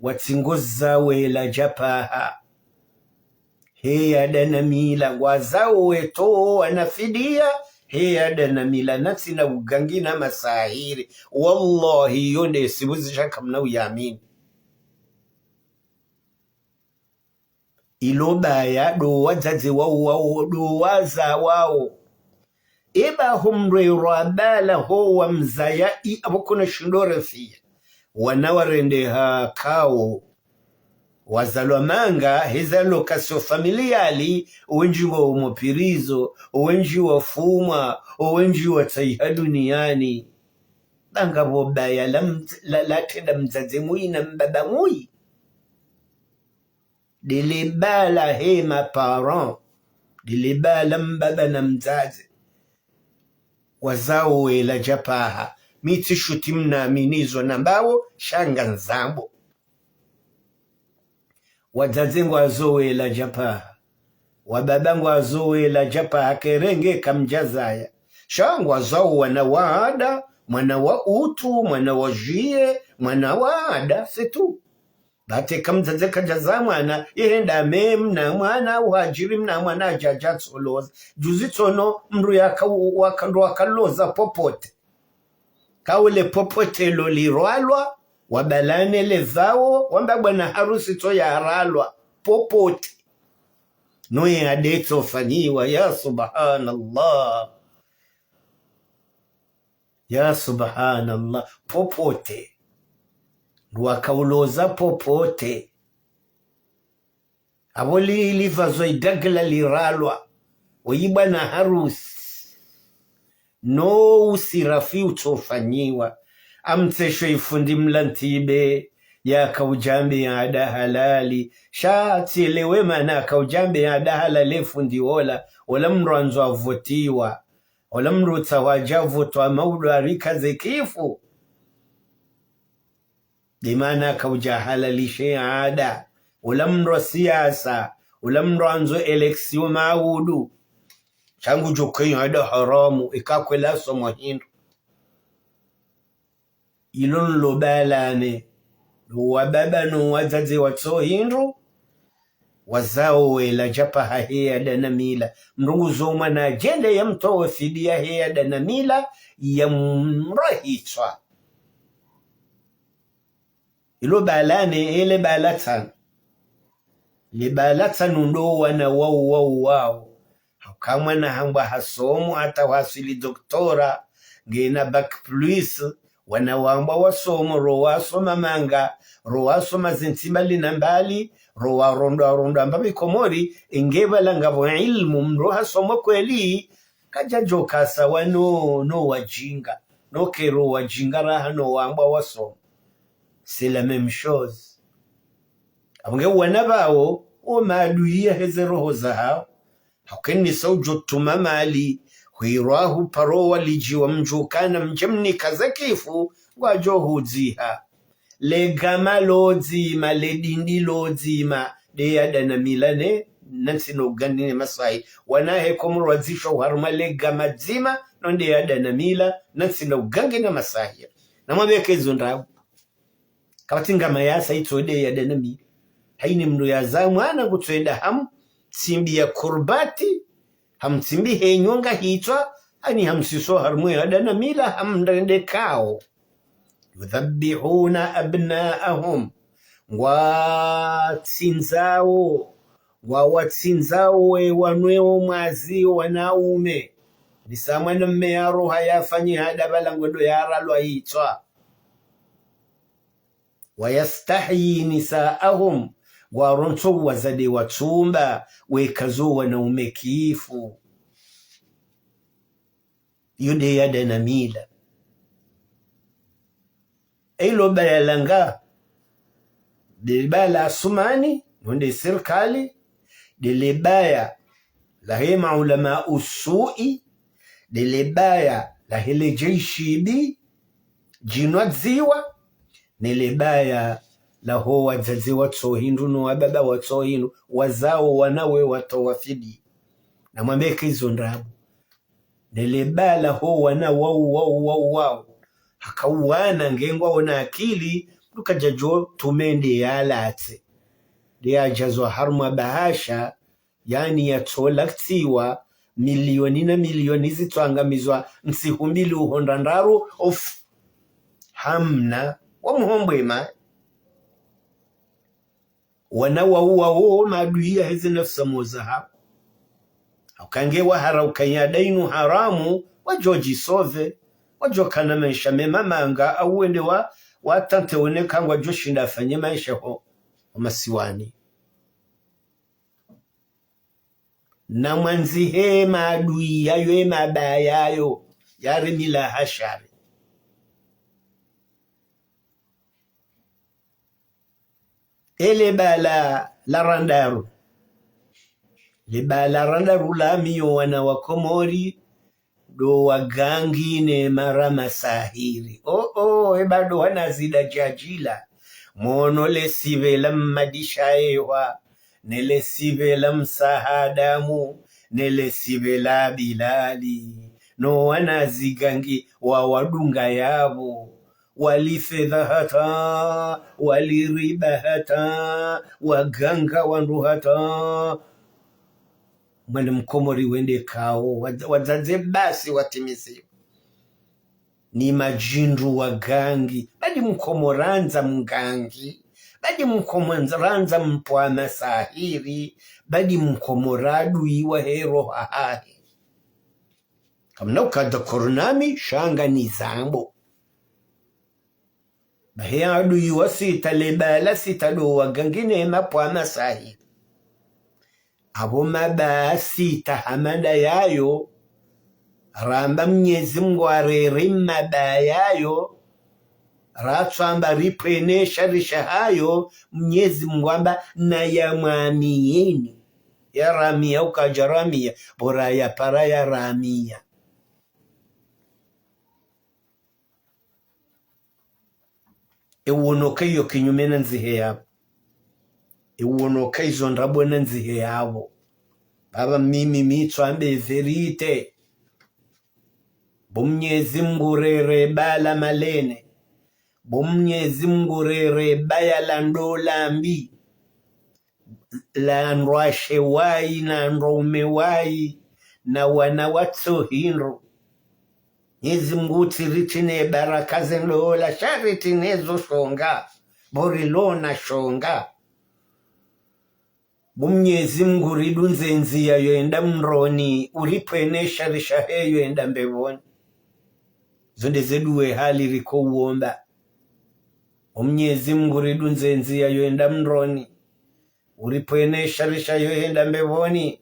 watsingoza wela djapaha. He yada na mila, ngwazao weto wanafidiya, he yada na mila, natsina ugangi na masahiri. Wallahi, yo nde sibuzi shaka mna uyamini. Ilo baya ndo wadzadze wao, wao, ndo waza wao. Eba ho mdru erwa bala ho wamzaya i abo kuna shindo refiya. Wana warende ha kao. Wazalwa manga, heza location familiale, owendji wa umo pirizo, owendji wafumwa, owendji watsaiha duniani. Ba ngapvo baya la mdz-, la, latrenda mdzadze muyi na mbaba muyi. Ndele bala he ma parents, ndele bala mbaba na mdzadze. Wazao wela djapaha, mi tsishuti mna amini zo nambao, sha ngandzambo. Wadzadze ngwazo wela djapaha, wababa ngwazo wela djapaha, kerenge kamdjazaya. Sha ngwazao wana wa ada, mwana wa utu, mwana wa juillet, mwana wa ada, c'est tout. Bate kamdzadze kadjaza mwana, ihenda me mna mwana, uhajiri mna mwana, adjadja tsoloza. Juzi tsono, mdru yaka, waka, ndo wakaloza popote. Kaule popote lo lirwalwa, wabalane le vao, wamba bwana harusi tso yaralwa, popote. Noye adetso fanyiwa, ya subhanallah. Ya subhanallah, popote. Ndo wakauloza popote. Abo li, livazwa idagila liralwa, oyi bwana harusi. No usirafi utsofanyiwa. Amtsesho ifundi mlantibe, yakaudjambe ya ada halali. Sha tsielewe mana akaudjambe ya ada halali fundi ola, ola mdru andzo avotiwa. Ola mdru tsawadja votwa maudu arikaze kifu. Ndo mana kaudja halalishe ada. Ola mdru wa siasa, ola mdru andzo élection maudu. Sha ngudjo kenya ada haramu, ikakwela somo hindru. Ilo nlo balane, ndo wababa no wadzadze watso hindru, wazao wela djapaha he yada na mila. Mdru nguzo mwana adjende yamtowe fidiya he yada na mila, yamrahitswa. Ilo balane, ele bala tsanu. Le bala tsanu ndo wana wao, wao, wao. Hauka mwana hambwa hasomo hata waswili doctorat, ngena bac plus, wana wambwa wasomo, ro wasoma manga, ro wasoma zintsi mbali na mbali, Rowa rondo rondo amba pvi Komori, inge pvala ngapvo ilmu, mndru hasoma kweli, kadjadjo kasa wano, no wadjinga. No kero wadjinga raha no wambwa wasoma. C'est la même chose. Apvo nge wana pvawo, wo maadui yaheze roho zahawo. Hauka nisa udjo tuma mali, hwirwa huparo walidji wa mdjukana mdje mnika zakifu, ngwadjo hudziha. Le gama lodzima, le dindi lodzima, nde ya ada na mila ne, nantsi no ugangi ne maswahi. Wana he Komori wadzishwa harumwa le gama dzima, no nde ya ada na mila, nantsi no ugangi ne maswahi. Namwambe ke izo ndrabo. Kapvatsi ngama yasa itso nde ya ada na mila. Haina mndru yaza mwana kutso enda hamu tsimbi ya kurbati, hamu tsimbi he nyonga hitswa, ani hamu siso harumwa ya ada na mila, hamu ndrende kao. يذبحون أبناءهم. Ngwatsindzao, ngwawatsindzao we wanwewo mwazi wanaume. Nisa mwana mme ya roha ya fanyi hada pvala ngwendo ya ralwa hitswa. ويستحيي نساءهم. Ngwarontso wazade watsumba, wekazo wanaume kifu. Iyo nde ya ada na mila. Elo baya langa, nde le baya la Asumani, no nde sirikali, nde le baya lahe maulama usui, nde le baya lahe le jeshi mbi, djinwa dziwa, ne le baya laho wadzadze watso hindru no wababa watso hindru, wazao wana we watowa fidi. Namwambe ke izo ndrabo. Ne le baya laho wana wau, wau, wau, wau. Haka wana nge ngwaona akili, mndru kadjadjo tuma nde ya latse. Nde ya djazwa harumwa bahasha, yani yatso latsiwa, milioni na milioni zitso angamizwa, ntsihu mbili uho ndraru, of. Hamna, wa muhombo ema. Wana wau wawo maadui yaheze nafsi mo zahawo. Hauka nge wahara ukaya nda inu haramu, wadjo djisove, wadjo kana maesha mema manga, au wende wa, watante wone ka ngwadjo shinda afanye maesha ho, ho masiwani. Namwandzihe maadui yayo, e mabaya yayo, yari mila hashari. Ele bala la randaru. Le bala randaru la miyo wana wa Komori, ndo wagangi ne mara masahiri. Oh, oh, e bado wana zida djadjila. Mono le sibe la mmadisha ewa, ne le sibe la Msa Adamu, ne le sibe la Bilali. No wana zigangi wa wadunga yabo. Wali fedha hata, wali riba hata, waganga wandru hata. Mwana mkomori wende kao, wa, wadzadze basi watimiziwa. Ni madjindru wagangi, badi mkomori andza mgangi, badi mkomori andza mpwa masahiri, badi mkomori adui wahe roho hahe. Kamna ukada koronami, shanga ni zambo. Bahi adui wa sita, le bala sita ndo wagangi ne mapwa masahiri. Abo mabaya sita hamada yayo, ramba Mnyezi Mngu arere mabaya yayo, ratsamba ripvwene shari shahayo, Mnyezi Mngu amba na ya mwamiyeni. Ya ramiya ukadja ramiya, bora ya para ya ramiya. Ewonoka iyo kinyume na ndzihe yabo. Ewonoka izo ndrabo na ndzihe yabo. Baba mimi mitswambe verite. Bo Mnyezi Mngu rere bala malene. Bo Mnyezi Mngu rere baya la ndola mbi. La ndrwashe wayi na ndrwaume wayi na wana watso hindru. Mnyezi Mngu utsiritsine baraka ze ndola, sha ritsine zo shonga, bo rilona shonga. Bo Mnyezi Mngu ridundze ndziya yo enda mroni, uripvwene shari shahe yo enda mbepvoni. Zo nde ze duwe hali riko uomba. Bo Mnyezi Mngu ridundze ndziya yo enda mroni, uripvwene sharisha yo yenda mbepvoni.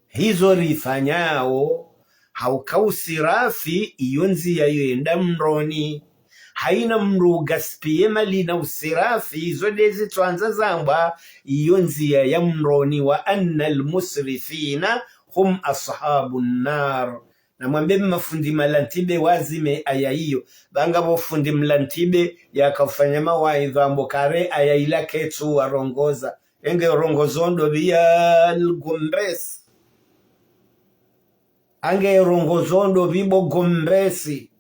Hizo rifanyao, hauka usirafi, iyo ndziya yo yenda mroni. Haina mndru ugaspiller mali na usirafi, izo ndezi tswandza zambwa, iyo ndziya ya mroni. وأن المسرفين هم أصحاب النار. Na mwambe mafundi malantibe wazime aya iyo. Ba ngapvo fundi mlantibe yakafanya mawaidha ambo kare aya ila ketsu warongoza. Enge rongozo ndopvi ya Gombesi. Ange rongozo ndopvi bo Gombesi.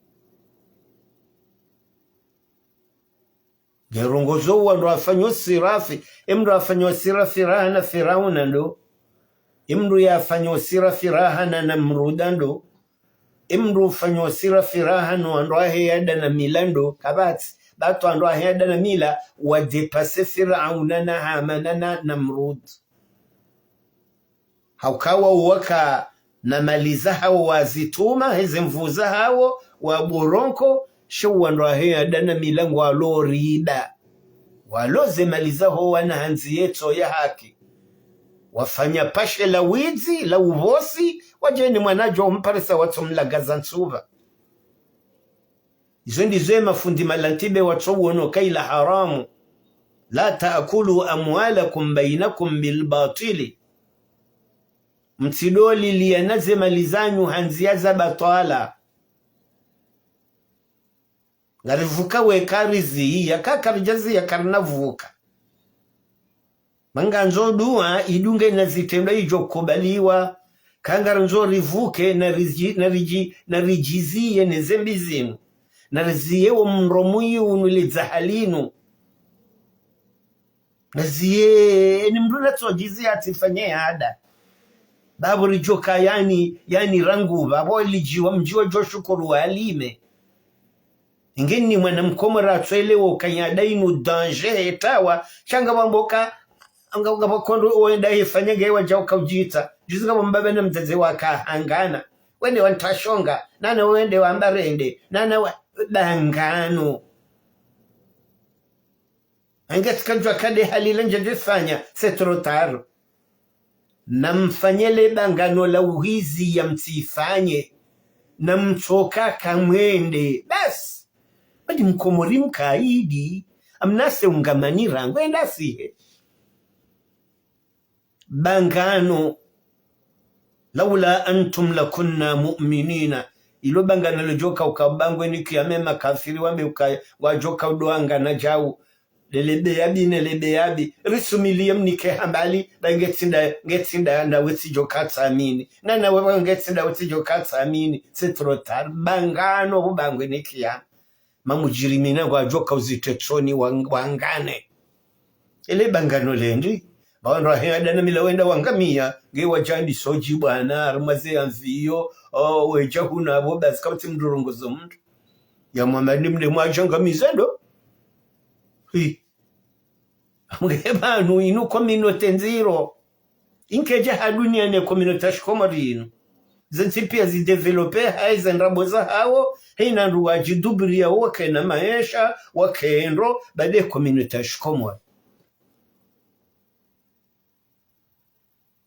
Nge rongozo wandru wafanya usirafi. Emndru afanya usirafi raha na Firauna ndo. Emndru yafanya usirafi raha na Namruda ndo. Emndru ufanya usirafi raha no wandru wahe yada na mila ndo. Kapvatsi. Ba tu wandru wahe yada na mila wadepase Firauna na Hamana na Namrud. Hauka wao waka na mali zahawo wazitruma, heze nvu zahawo, wa boronko, sha wandru wahe yada na mila ngwalo riba. Walo ze mali zaho wana ha ndziya yetso ya haki. Wafanya pashe la widzi, la uvosi, wadjeni mwanadjo umparisa watso mlagaza ntsupva. Izo ndizo emafundi malantibe watso wono kaila haramu. لا تأكلوا أموالكم بينكم بالباطل. Mtsidoliliya na ze mali zanyu ha ndziya za batwala. Ngarivuka weka riziya, ka karidjaziya karina vuka. Mangandzo dua idunge na zitrendwa idjo kubaliwa. Kangandzo rivuke na riji-, na riji-, na ridjiziye ne zembi zinu. Na riziye wo mndro mwi unu lidzaha linu. Na ziye, eni mndru natso djiziya atsifanye yada. Bapvo ridjoka yani, yani rangu, bapvo lidjiwa mdjiwa djo shukuru walime. Ingeni mwana mkomori atswelewa ukaya yada inu danger hetawa, sha ngapvo mboka, nga, ngapvo kondro wenda hifanya nge wadja uka udjita. Juzi ngapvo mbaba na mdzadze waka hangana. Wende wa ntrashonga, nana wende wa mbarende, nana wa bangano. Enge tsikadjwa kade hali le ndjadjifanya, c'est trop tard. Na mfanye le bangano la uhizi ya mtsifanye. Na mtsoka kamwende. Basi. Badi mkomori mkaidi. Amnase ungamani rangu. Enda sihe. Bangano. لولا أنتم لكنا مؤمنين. Ilo bangano ledjoka uka bangwe ni kiyama makafiri wambe uka wadjoka udo wangana djau. Lele be yabi, nele be yabi. Risumiliye mnike hambali, ba ngetsinda, ngetsinda nda wetsidjo katsamini. Na na wewe ngetsinda wetsidjo katsamini. C'est trop tard. Bangano bu bangwe ni kiyama. Mamujirimina ngwadjoka uzitetsoni wang-, wangane. Ele bangano lendi. Ba wandru wahe yada na mila wenda wangamiya. Nge wadjandi sodji bwana, harumwa ze ya mviyo. O, wedja huna abo, basi kapvatsi mndru rongozo mndru. Ya mwamba ni mde mwadjangamiza ndo. Hi. Nge pvanu inu communauté ndziro. Inkedja ha dunia ne communauté ya shikomori inu. Ze ntsi piya zidéveloppé, ha ize ndrabo zahawo, hena ndru wadjiduburiya wake na maesha, wake ndro, bade communauté ya shikomori.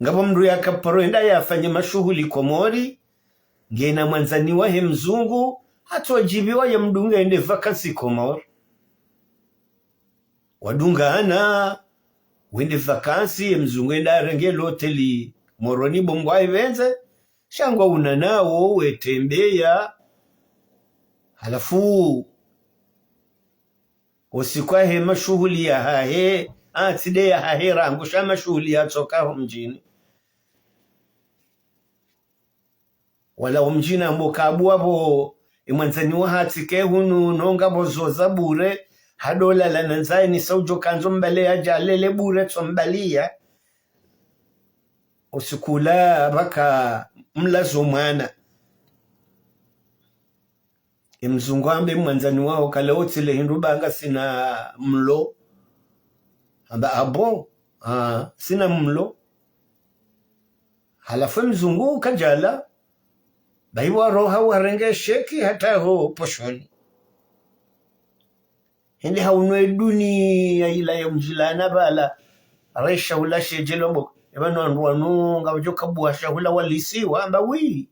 Ngapvo mndru yakaparo enda yafanye mashuhuli Komori, ngena mwandzani wahe mzungu, hatsodjibiwa ya mdunga ende vacances Komori. Wadungana, wende vacances, ye mzungu enda arenge loteli Moroni bo ngwa ipvendze, sha ngwa unanawo, wetembeya, halafu, usiku wahe mashuhuli yahahe, atsi de yahahe rangu, sha mashuhuli yatsoka ho mdjini. Wala ho mdjini ambo kabuwa bo, emwandzani wahatsi ke hunu, nonga bo zoza bure, hadolala na ndzaya ni sa udjo kandzo mbale yadja lele bure tso mbaliya. Usiku ula baka mlazo mwana. Emzungu ambe mwandzani waho kala otsile hindru ba ngasina mlo. Amba abo, ah, sina mlo. Halafu emzungu kadjala, bayi waroha warenge sheki hata ho poshoni. Hende hauno eduniya ila ya mdjilana bala, Re shahula shedjelo bo. Eba no wandru wanu ngwadjo kabuha shahula walisiwa, amba wi.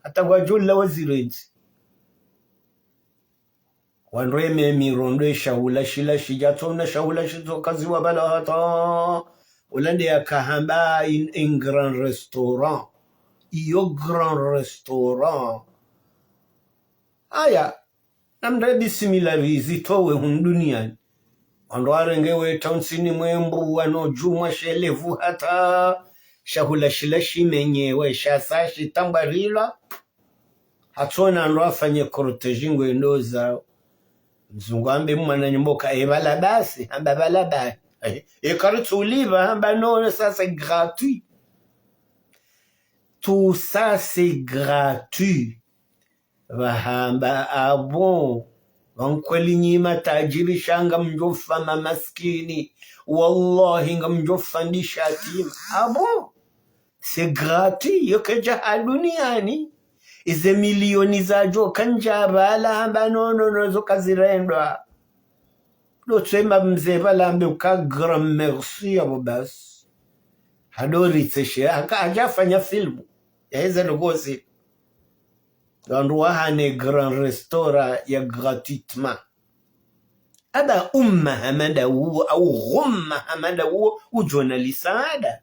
Hata ngwadjo la wazirendzi. Wandru eme mirondo ye shahula shila shidja tsona shahula shitso kaziwa bala hata. Ulande ya kahamba in, in grand restaurant. Iyo grand restaurant. Aya, namre bismillah rizitowe hunu duniani. Wandru warenge we taunsini mwembu wano djumwa shelevu hata shahula shila shimenyewe shasa shitambwarila. Hatsona ndo afanye cortège ngwendo zao. Mzungu ambe mwana nyumboka, e bala basi, hamba bala basi. E, e karitsuliva, hamba non, ça c'est gratuit. Tout ça c'est gratuit. Vahamba, ah bon. Vankweli nyi matajiri sha ngamdjofa mamaskini. Wallahi ngamdjofa ndishatima. Ah bon. C'est gratuit, yo kedja ha duniani. Ize milioni zadjo kandja bala hamba no, no, no, zo kazirendwa. Ndo tsema mze bala ambe uka grand merci ya bo basi. Hado ritseshe, haka hadja fanya filmu. Ya heza ndo kosi. Wandru wahane grand restaurant ya gratuitement. Aba umma hamada uwo, au ghumma hamada uwo, udjona lisaada.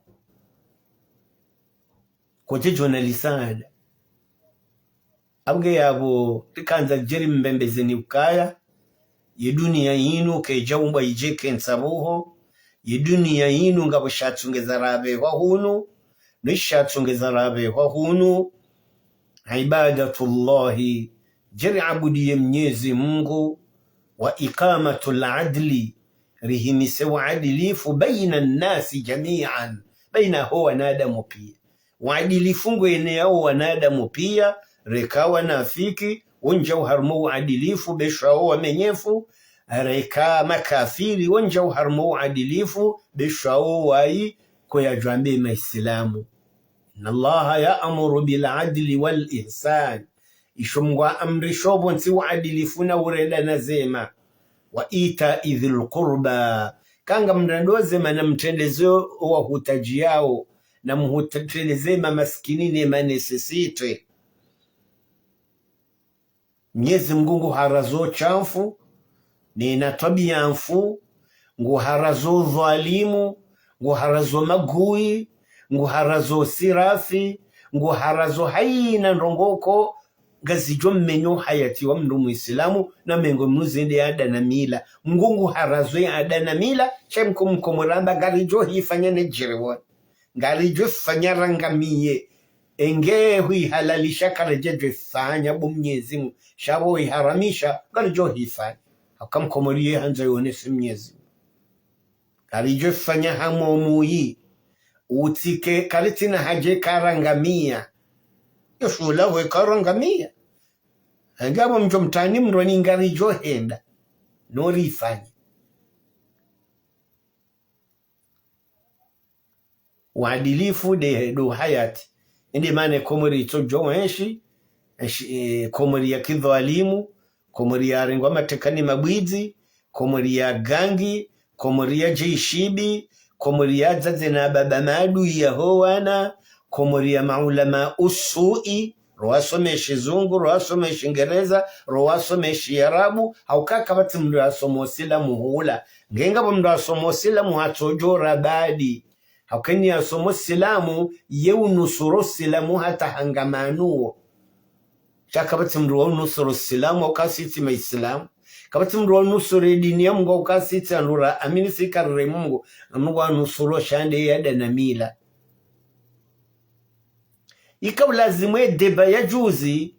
Kotse djona lisaada. Abwe yapvo, rikandza djeri mbembezeni ukaya, ye duniya yinu kedja umbwa idje kentsa buho, ye duniya yinu ngapvo shatsu ngeza rapvehwa hunu, no ishatsu ngeza rapvehwa hunu, ibadatullahi, djeri abudiye Mnyezi Mungu, wa iqamatul adli, rihimise uadilifu baina nnasi jamian, baina ho wanadamu piya. Uadilifu ngweneyao wanadamu piya, reka wanafiki, wondjao harumwa uadilifu, beshwao wamenyefu, reka makafiri, wondjao harumwa uadilifu, beshwao wayi, koyadjwambe maislamu. Inna Allaha ya'muru bil adli wal ihsan. Isho Mngu amrisho pvontsi uadilifu na urenda na zema. Wa ita'i dhil qurba. Kanga mrendo zema na mtrendeze wahutadjiyao, na mhuta-, mtrendeze mamaskini ne ma nécessité. Mnyezi Mngu nguharazo shamfu, ne na twabiya mfu, nguharazo dhwalimu, nguharazo magui, nguharazo sirafi, nguharazo hayina ndrongoo ko, ngazidjo menya uhayati wa mndru muislamu, na mengo mndru zende ya ada na mila. Mngu nguharazo ya ada na mila, sha mko mkomori amba ngaridjo hifanya ne djeri wona. Ngaridjo fanya rangamiye. Enge huihalalisha karidjo djwe fanya bo Mnyezi Mngu. Sha pvo huiharamisha, ngaridjo hifanya. Haka mkomori ye handza yonese Mnyezi Mngu. Ngaridjo fanya hamwe muyi. Utsike karitsina hadje karangamiya. Yo shula hwe karangamiya. Enge apvo mdjo mtani mndru ni ngaridjo henda. No rifanye. Uadilifu nde, ndo hayati. Inde mana Komori itsodjo enshi, enshi, eh, Komori ya kidhwalimu, Komori ya rengwa mateka ni mabwidzi, Komori ya gangi, Komori ya jeishibi, Komori ya dzadze na baba maadui ya ho wana, Komori ya maulama usui, ro wasome shizungu, ro wasome shingereza, ro wasome shiarabu, hauka kapvatsi mndru asoma usilamu hula. Nge ngapvo mndru asoma usilamu hatsodjo rabadi. Hauka ni asoma usilamu, ye unusuru usilamu hata hangamanuwo. Sha kapvatsi mndru wa unusuru usilamu, hauka sitsi maislamu. Kapvatsi mndru wa unusuru dini ya Mngu, hauka sitsi andru ra amini sika rire Mngu. Mngu anusuru sha nde ya ada na mila. Ika ulazimu e débat ya juzi,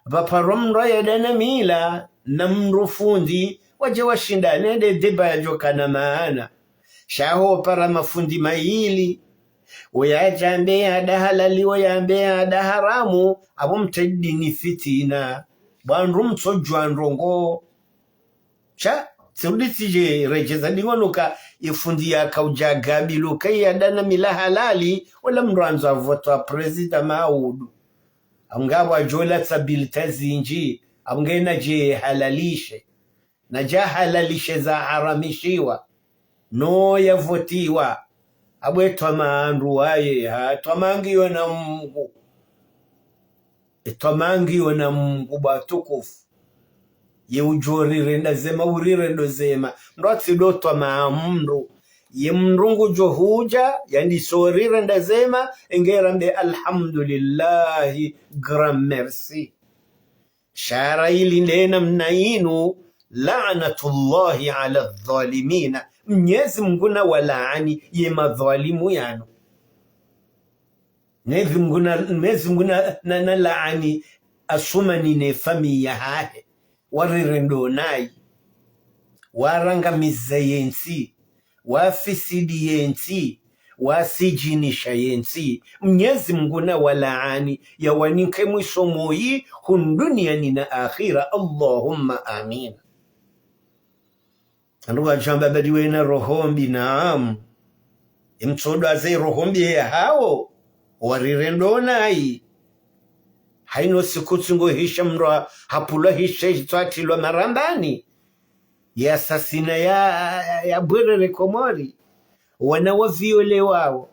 pvaparwa mndru ya ada na mila, na mndru fundi, wadje washindane nde débat yadjo kana maana. Sha ho para mafundi mayili, oya yadje ambe ya ada halali, oya ambe ya ada haramu, apvo mtredini fitina. Bo wandru mtsodjuwa ndrongoo. Sha, tsirudi tsidje redjeza ndingo nuka, ifundi yaka udja gabi luka ya ada na mila halali, ola mndru andzo avotwa président maudu. Apvo ngapvo adjo latsa bulletin zindji, apvo nge nadje halalishe. Nadja halalishe za haramishiwa. No ya votiwa. Apvo etwamaa ndru waye, ha, etwamaa ngiyo na Mngu. Etwamaa ngiyo na Mngu bwa tukufu. Ye udjo rirenda zema, urirendo zema. Mndru atsi ndo twamaa mndru. Ye mndru ngudjo hudja, yandiso rirenda zema, enge rambe alhamdulillahi, grand merci. Sha ra ili nde namna inu, لعنة الله على الظالمين. Mnyezi Mngu nawalaani ye madhwalimu yanu. Mnyezi Mngu na, Mnyezi Mngu na, na, nalaani Asumani ne famiyi yahahe. Warirendo nayi. Warangamiza yentsi. Wafisidi yentsi. Wasijinisha yentsi. Mnyezi Mngu nawalaani, yawaninke mwiso mwoyi, hunu duniani na akhira. Allahumma amin. Wandru wadjo amba badi wena roho mbi, naam. Emtsodo aze roho mbi yahawo, warirendo nayi. Hayina siku tsi ngo hisha mndru hapvulwa hisha hitswa hatrilwa marambani. Ya asasina ya, ya, ya bwerere Komori. Wana wa viole wawo.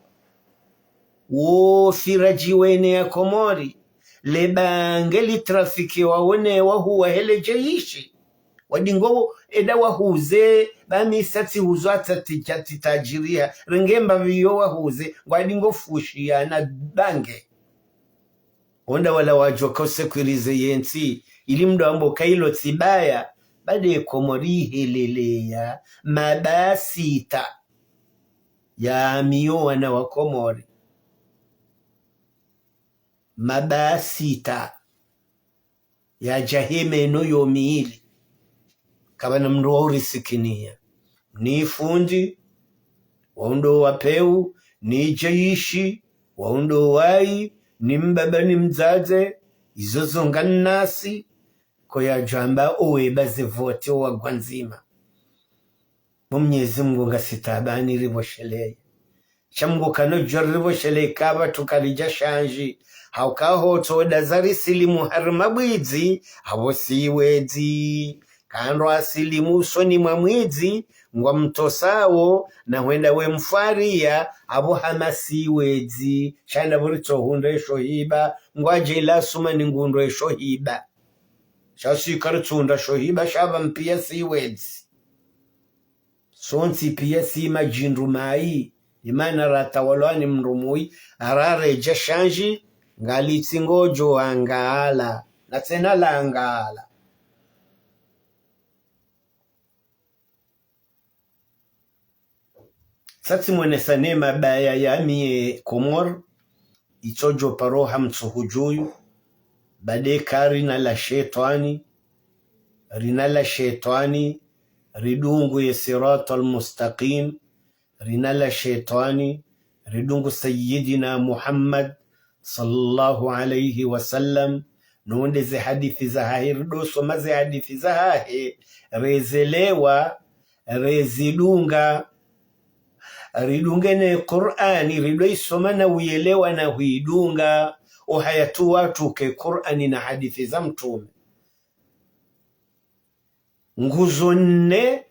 Wo firaji wene ya Komori. Le bange li trafique wawo ne wahuwa hele jeyishi. Wadingo enda wahuze, ba mi sa tsi huzo hata tsi, tsi tajiriha. Renge mbapvi yo wahuze, ngwadingo fushi ya na bange. Onda wala wadjo ka usekurize yentsi, ili mndru ambe ka ilo tsi baya, bade Komori iheleleya, mabaya sita. Ya miyo wana wa Komori. Mabaya sita. Yadja he meno yo mili. Kapvana mndru wa urisikiniya. Ni fundi, waundo wa pewu, ni jeyishi, waundo wayi, ni mbaba ni mdzadze, izo zo nga nasi, ko yadjo amba owe baze vote owa gwandzima. Bo Mnyezi Mngu ngasi taabani ripvosheleye. Sha Mngu kano djo ripvosheleye kapvatsu karidja shanji. Hauka hotso da za risilimu harumwa bwidzi, apvo si wedzi. Ka ndo asilimu usoni mwa mwidzi, ngwa mtosawo, na hwenda we mfwariya, apvo hama si wedzi. Sha nda pvo ritso hundra esho hiba, ngwadje ila Asumani ngu ndo esho hiba. Sha si karitsu hundra sho hiba, sha pvanu piya si wedzi. Sontsi piya si madjindru mayi, imana ratawalwa ni mndru muyi, ara redja shanji, ngalitsi ngodjo angala, na tsena la angala. Sa tsi mwenesa ne mabaya ya miye Komori, itsodjo paro hamtsuhu djuyu, bade ka rina la shetwani, rina la shetwani, ridungu ye siratal mustaqim, rina la shetwani, ridungu Sayyidina Muhammad, sallallahu alayhi wa sallam, nonde ze hadithi zahahe, rido soma ze hadithi zahahe, rezelewa, rezidunga, ridunge ne Kur'ani, rido isoma na uyelewa na huidunga, ohayatu watru ke Kur'ani na hadithi za mtrume. Nguzo nne,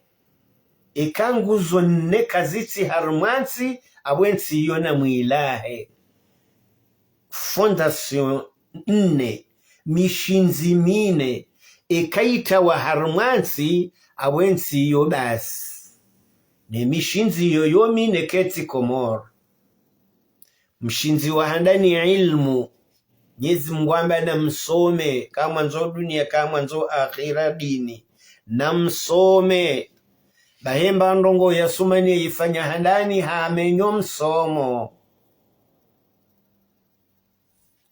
eka nguzo nne kazitsi harumwa ntsi, apvo entsi iyo na mwilahe. Fondation nne, mishindzi mine, eka itawa harumwa ntsi, apvo entsi iyo basi. Ne mishindzi iyo yo mine ketsi Komori. Mshindzi wa handani ilmu. Mnyezi Mngu amba na msome, ka mwandzo duniya, ka mwandzo akhira dini. Na msome. Bahi mba ndrongo ya Asumani yifanya handani hamenyo msomo.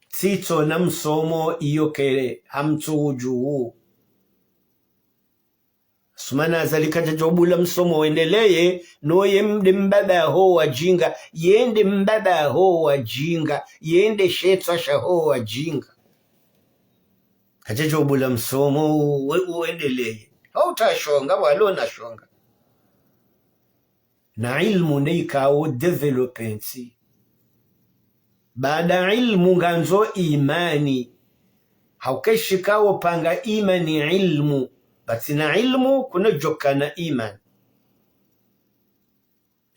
Tsitso na msomo iyo ke hamtsuhu djuhu. Asumani Azali kadjadjo bula msomo wendeleye, no ye nde mbaba ho wajinga, ye nde mbaba ho wajinga, ye nde shetswa sha ho wajinga. Kadjadjo bula msomo we-, wendeleye. Hauta shonga, walo na shonga. Na ilmu nde ikao développer ntsi. Baada ilmu ngandzo imani. Hauka shikao pvanga imani ilmu. Pvatsina ilmu kunodjokana imani.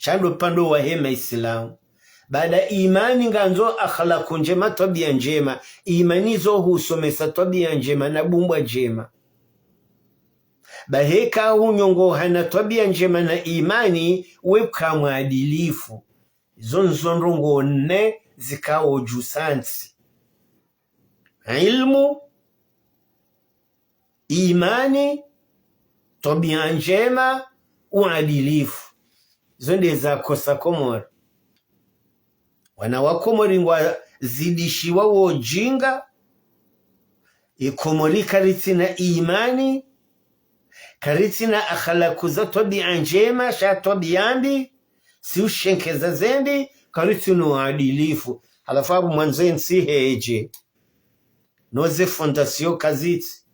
Sha ndo pvandru wahe maislamu. Baada imani ngandzo akhlaku ndjema, twabiya ndjema. Imani zo husomesa twabiya ndjema na bumbwa ndjema. Bahi eka hunyongoha na twabiya ndjema na imani, we uka mwadilifu. Izo ndzo ndrongoo nne zikao dju santsi. Ilmu, imani, twabiya ndjema, uadilifu. Zo nde zakosa Komori. Wana wa Komori ngwazidishiwa wo ujinga. Ye Komori karitsina imani, karitsina akhlaku za twabiya ndjema, sha twabiya mbi, si ushenkeza ze mbi, karitsina uadilifu. Halafu apvo mwandzo ye ntsi hedje. No ze fondation kazitsi.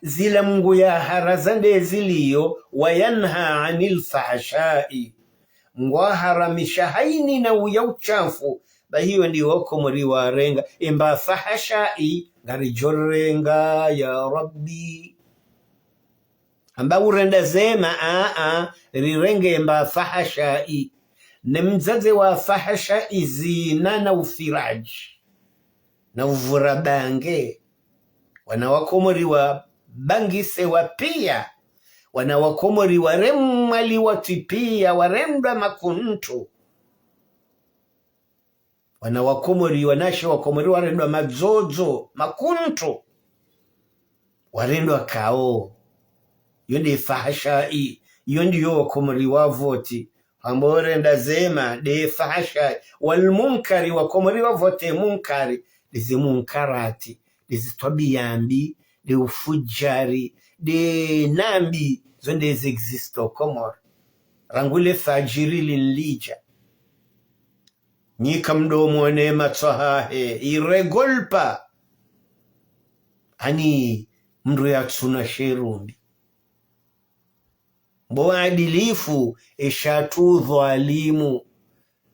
Zila Mngu yaharaza nde ziliyo, وينهى عن الفحشاء. Ngwaharamisha haina nauya ushafu. Bahi yo ndiyo Wakomori warenga. Emba fahashai, ngaridjo renga, ya Rabbi. Amba urenda zema, a, a, rirenge emba fahashai. Ne mdzadze wa fahashai zina na ufiraji. Na uvura bange. Wana wa Komori wabangisewa piya. Wana wa Komori waremwa liwatwi piya, warendwa makuntu. Wana wa Komori, wanawashe wa Komori warendwa madzodzo, makuntu. Warendwa kao. Yo nde fahashai, yo ndiyo Wakomori wavoti. Hamba urenda zema, nde fahashai. Wal munkari, Wakomori wavote munkari. Nde ze munkarati, nde ze twabiya mbi, nde ufujari, nde nambi, zo nde ze existe o Komori. Rangu le fajiri linlidja. Nyi kamdo mwone matso hahe, il rigole pas. Ani mndru yatsuna sherumbi. Mbo uadilifu, esha tu udhwalimu.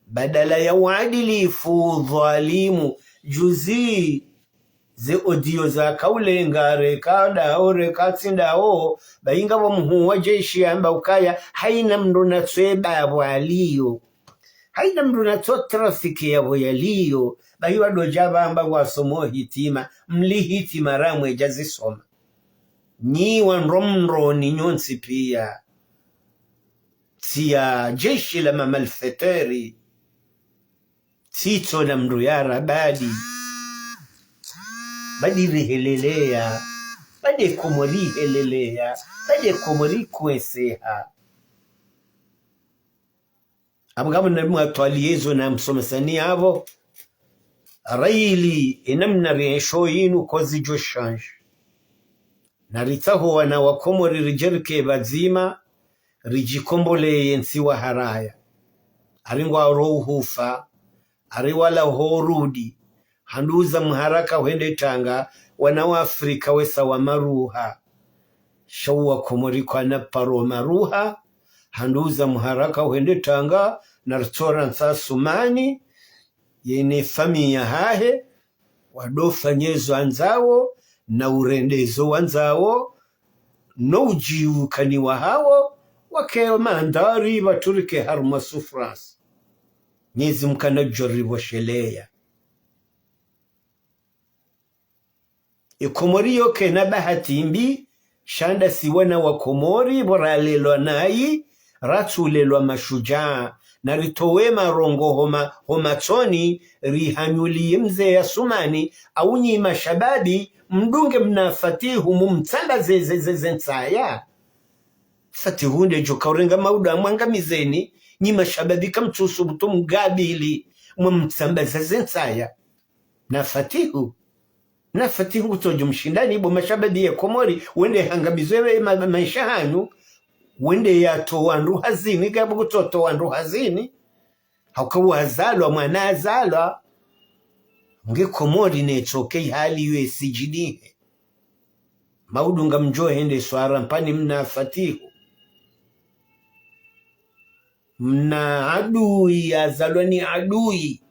Badala ya uadilifu, udhwalimu. Juzi, ze audio zaka ulenga, reka ndaho, reka tsi ndaho, bahi ngapvo mhuu wa jeshi yamba ukaya, haina mndru natsweba apvo yaliyo. Haina mndru natso trafic yapvo yaliyo, bahi wadodja pvamba ngwasomo hitima, mli hitima ramwe djazisoma. Nyi wandru mndroni nyontsi piya. Tsi ya jeshi la ma malfaiteurs. Tsitso na mndru yara badi. Badi riheleleya. Badi Komori heleleya. Badi Komori kweseha. Apvo ngapvo namna mwatwaliye zo namsomesani apvo. Rayili, enamna riensho yinu kozidjo change. Naritsaho wana wa Komori ridjerike pvadzima, ridjikomboleye ntsi waharaya. Ari ngwaro uhufa, ari wala horudi, handuza mharaka hwende tanga, wana wa Afrika wesa wa maruha. Sha uwa Komori kwana paro maruha, handuza mharaka hwende tanga, naritsora ntsa Sumani, yene famiyi yahahe, wadofanye zo wandzawo, na urende zo wandzawo, no udjiukani wahawo, wake mandari pvatsurike harumwa souffrance. Mnyezi Mngu kanadjo ripvosheleya. Ye Komori yo kena bahati mbi, sha ndasi wana wa Komori, pvo ralelwa nayi, ratsulelwa mashujaa, naritowe marongo homa, homatsoni, rihanyuliye mze Asumani, au nyi mashababi, mdunge mna Fatihu, mumtsamba ze, ze, ze, ze ntsaya. Fatihu ndedjo kaurenga maudu amwangamizeni, nyi mashababi kamtsusubutu mgabili, mumtsamba ze, ze ntsaya. Na Fatihu. Na Fatihu kutsodjo mshindani bo mashababi ya Komori, wende hangamizwe we ma-, ma-, maesha hanyu, wende yatowa wandru hazini, kapvo kutsotowa wandru hazini. Hauka wazalwa, mwana azalwa. Nge Komori netsoke hali yo isijidihe. Maudu ngamdjo hende swara mpani mna Fatihu. Mna adui, yazalwa ni adui.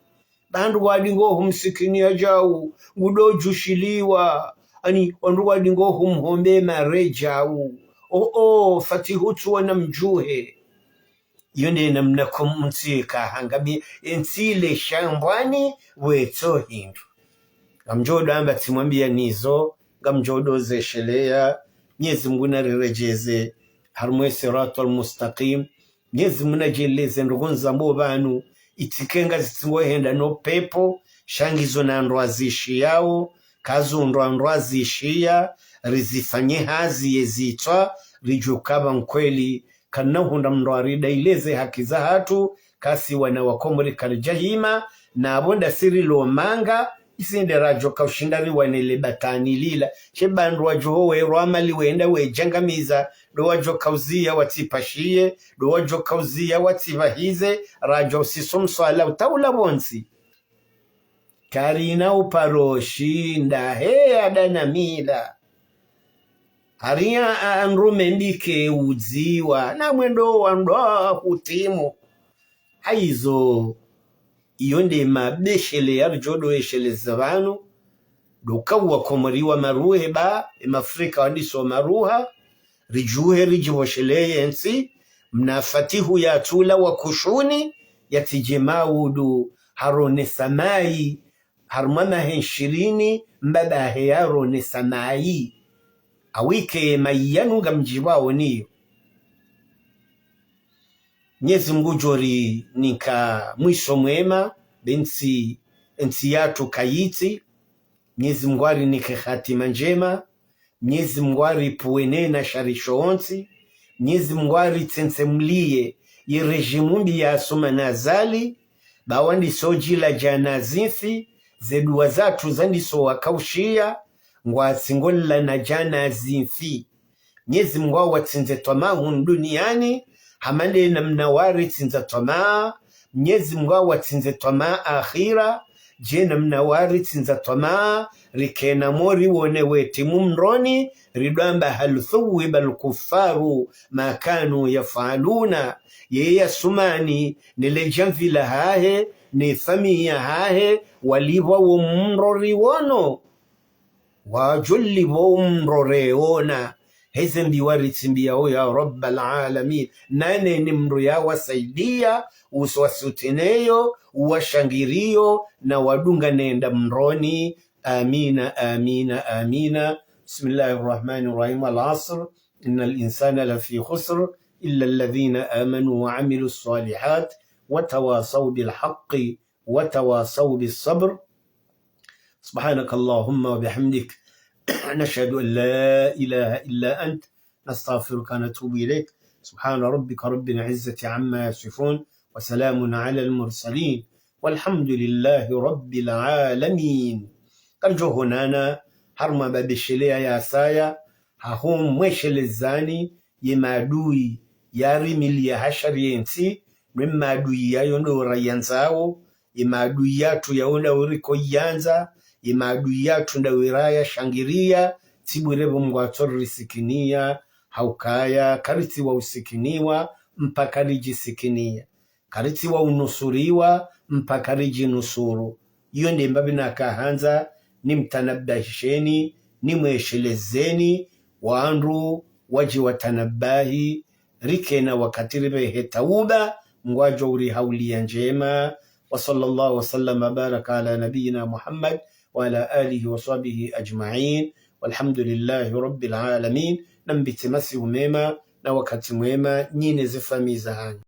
Ba wandru wadingo hu msikini yadjau, ngudo djushiliwa, ani wandru wadingo hu mhombe mare djau. O, o, Fatihu tsuwana mdjuhe. Iyo nde namna ko ntsi yeka hangami, entsi ile shambwani wetso hindru. Ngamdjo ndo amba tsimwambia nizo, ngamdjo ndo zeshelea, Mnyezi Mungu nariredjeze harumwa siratal mustaqim. Mnyezi Mungu nadjeleze ndrongoo ndzambo pvanu, itsike ngazitsingo henda no pepvo, sha ngizo na ndro azishiyao, kazo ndro ndro azishiya, rizifanye hazi yezitswa, ridjuka pva nkweli, kana hundra mndru aridaileze haki zahatru, kasi wana wa Komori karidjahima, na pvo ndasi rilo manga, isi nde radjo kaushinda riwane le batani lila. She pvandru wadjo ho werwa mali wenda wedjangamiza, ndo wadjo kauziya watsipashiye, ndo wadjo kauziya watsipvahize, radjo usiso mswala utaula pvontsi. Karina uparo shinda, he ada na mila. Hari a, a, ndrume mbike udziwa, na mwendo wa ndoa hutimu. Haizo, iyo nde mabeshele yaridjo ndo esheleza pvanu, ndo kauwa Komori wa maruhe ba, emaAfrika wandiso maruha, ridjuhe ridjipvosheleye ntsi, mna Fatihu yatsula wa kushuni, yatsidje maudu, haronesa mayi, harumwa mahe nshirini, mbaba he yaronesa mayi. Awike mayi yanu ngamdjipvao niyo. Mnyezi Mungu djorinika mwiso mwema, be ntsi, entsi yatru kayitsi. Mnyezi Mungu arinike hatima ndjema. Mnyezi Mungu aripvuwe ne na shari shontsi. Mnyezi Mungu aritsentsemliye ye régime mbi ya Assoumani Azali. Ba wandiso djila djana zimfi, ze dua zatru zandiso wakaushiya, ngwatsingolela na djana zimfi. Mnyezi Mungu awatsindze twamaa hunu duniani, hama nde namna waritsindza twamaa. Mnyezi Mungu awatsindze twamaa akhira, dje namna waritsindza twamaa, rikena mori wone wetimu mndroni, ridwamba hal thuwiba al kuffaru ma kanu yafaluna. Yeye Assoumani, ne le djamvi lahahe, ne famiyi yahahe, walipvwa wo mndro riwono. Wadjo lipvwa wo mndro rewona. Heze mbi waritsimbiao ya Rabbal Alamin. Nane ni mndru yawasaidia, usiwasutineyo, uwashangiriyo, na wadunga nenda mndroni. Amina, amina, amina. بسم الله الرحمن الرحيم. العصر. إن الإنسان لفي خسر. إلا الذين آمنوا وعملوا الصالحات. وتواصوا بالحق. وتواصوا بالصبر. سبحانك اللهم وبحمدك. نشهد أن لا إله إلا أنت. نستغفرك ونتوب إليك. سبحان ربك رب العزة عما يصفون. وسلام على المرسلين. والحمد لله رب العالمين. Karidjo honana, harumwa mabeshele yasaya, haho mweshelezani, ye maadui, yarimiliya ha shari yentsi, nwe maadui yayo ndo rayandzao, ye maadui yatru yawo ndawo riko yandza, ye maadui yatru ndawo raya shangiriya, tsi bure pvo Mungu atso risikiniya, haukaya, karitsi wa usikiniwa, mpaka ridjisikiniya. Karitsi wa unusuriwa, mpaka ridjinusuru. Iyo nde mbapvi nakahandza, nimtanabahisheni, nimweshelezeni, wandru, wadji watanabahi, rikena wakati ripvehe tauba, ngwadjo urihauliya ndjema. وصلى الله وسلم وبارك على نبينا محمد وعلى آله وصحبه أجمعين. والحمد لله رب العالمين. Nambitse masihu mema, na wakati mwema, nyinyi ne zefamiyi zahanyu.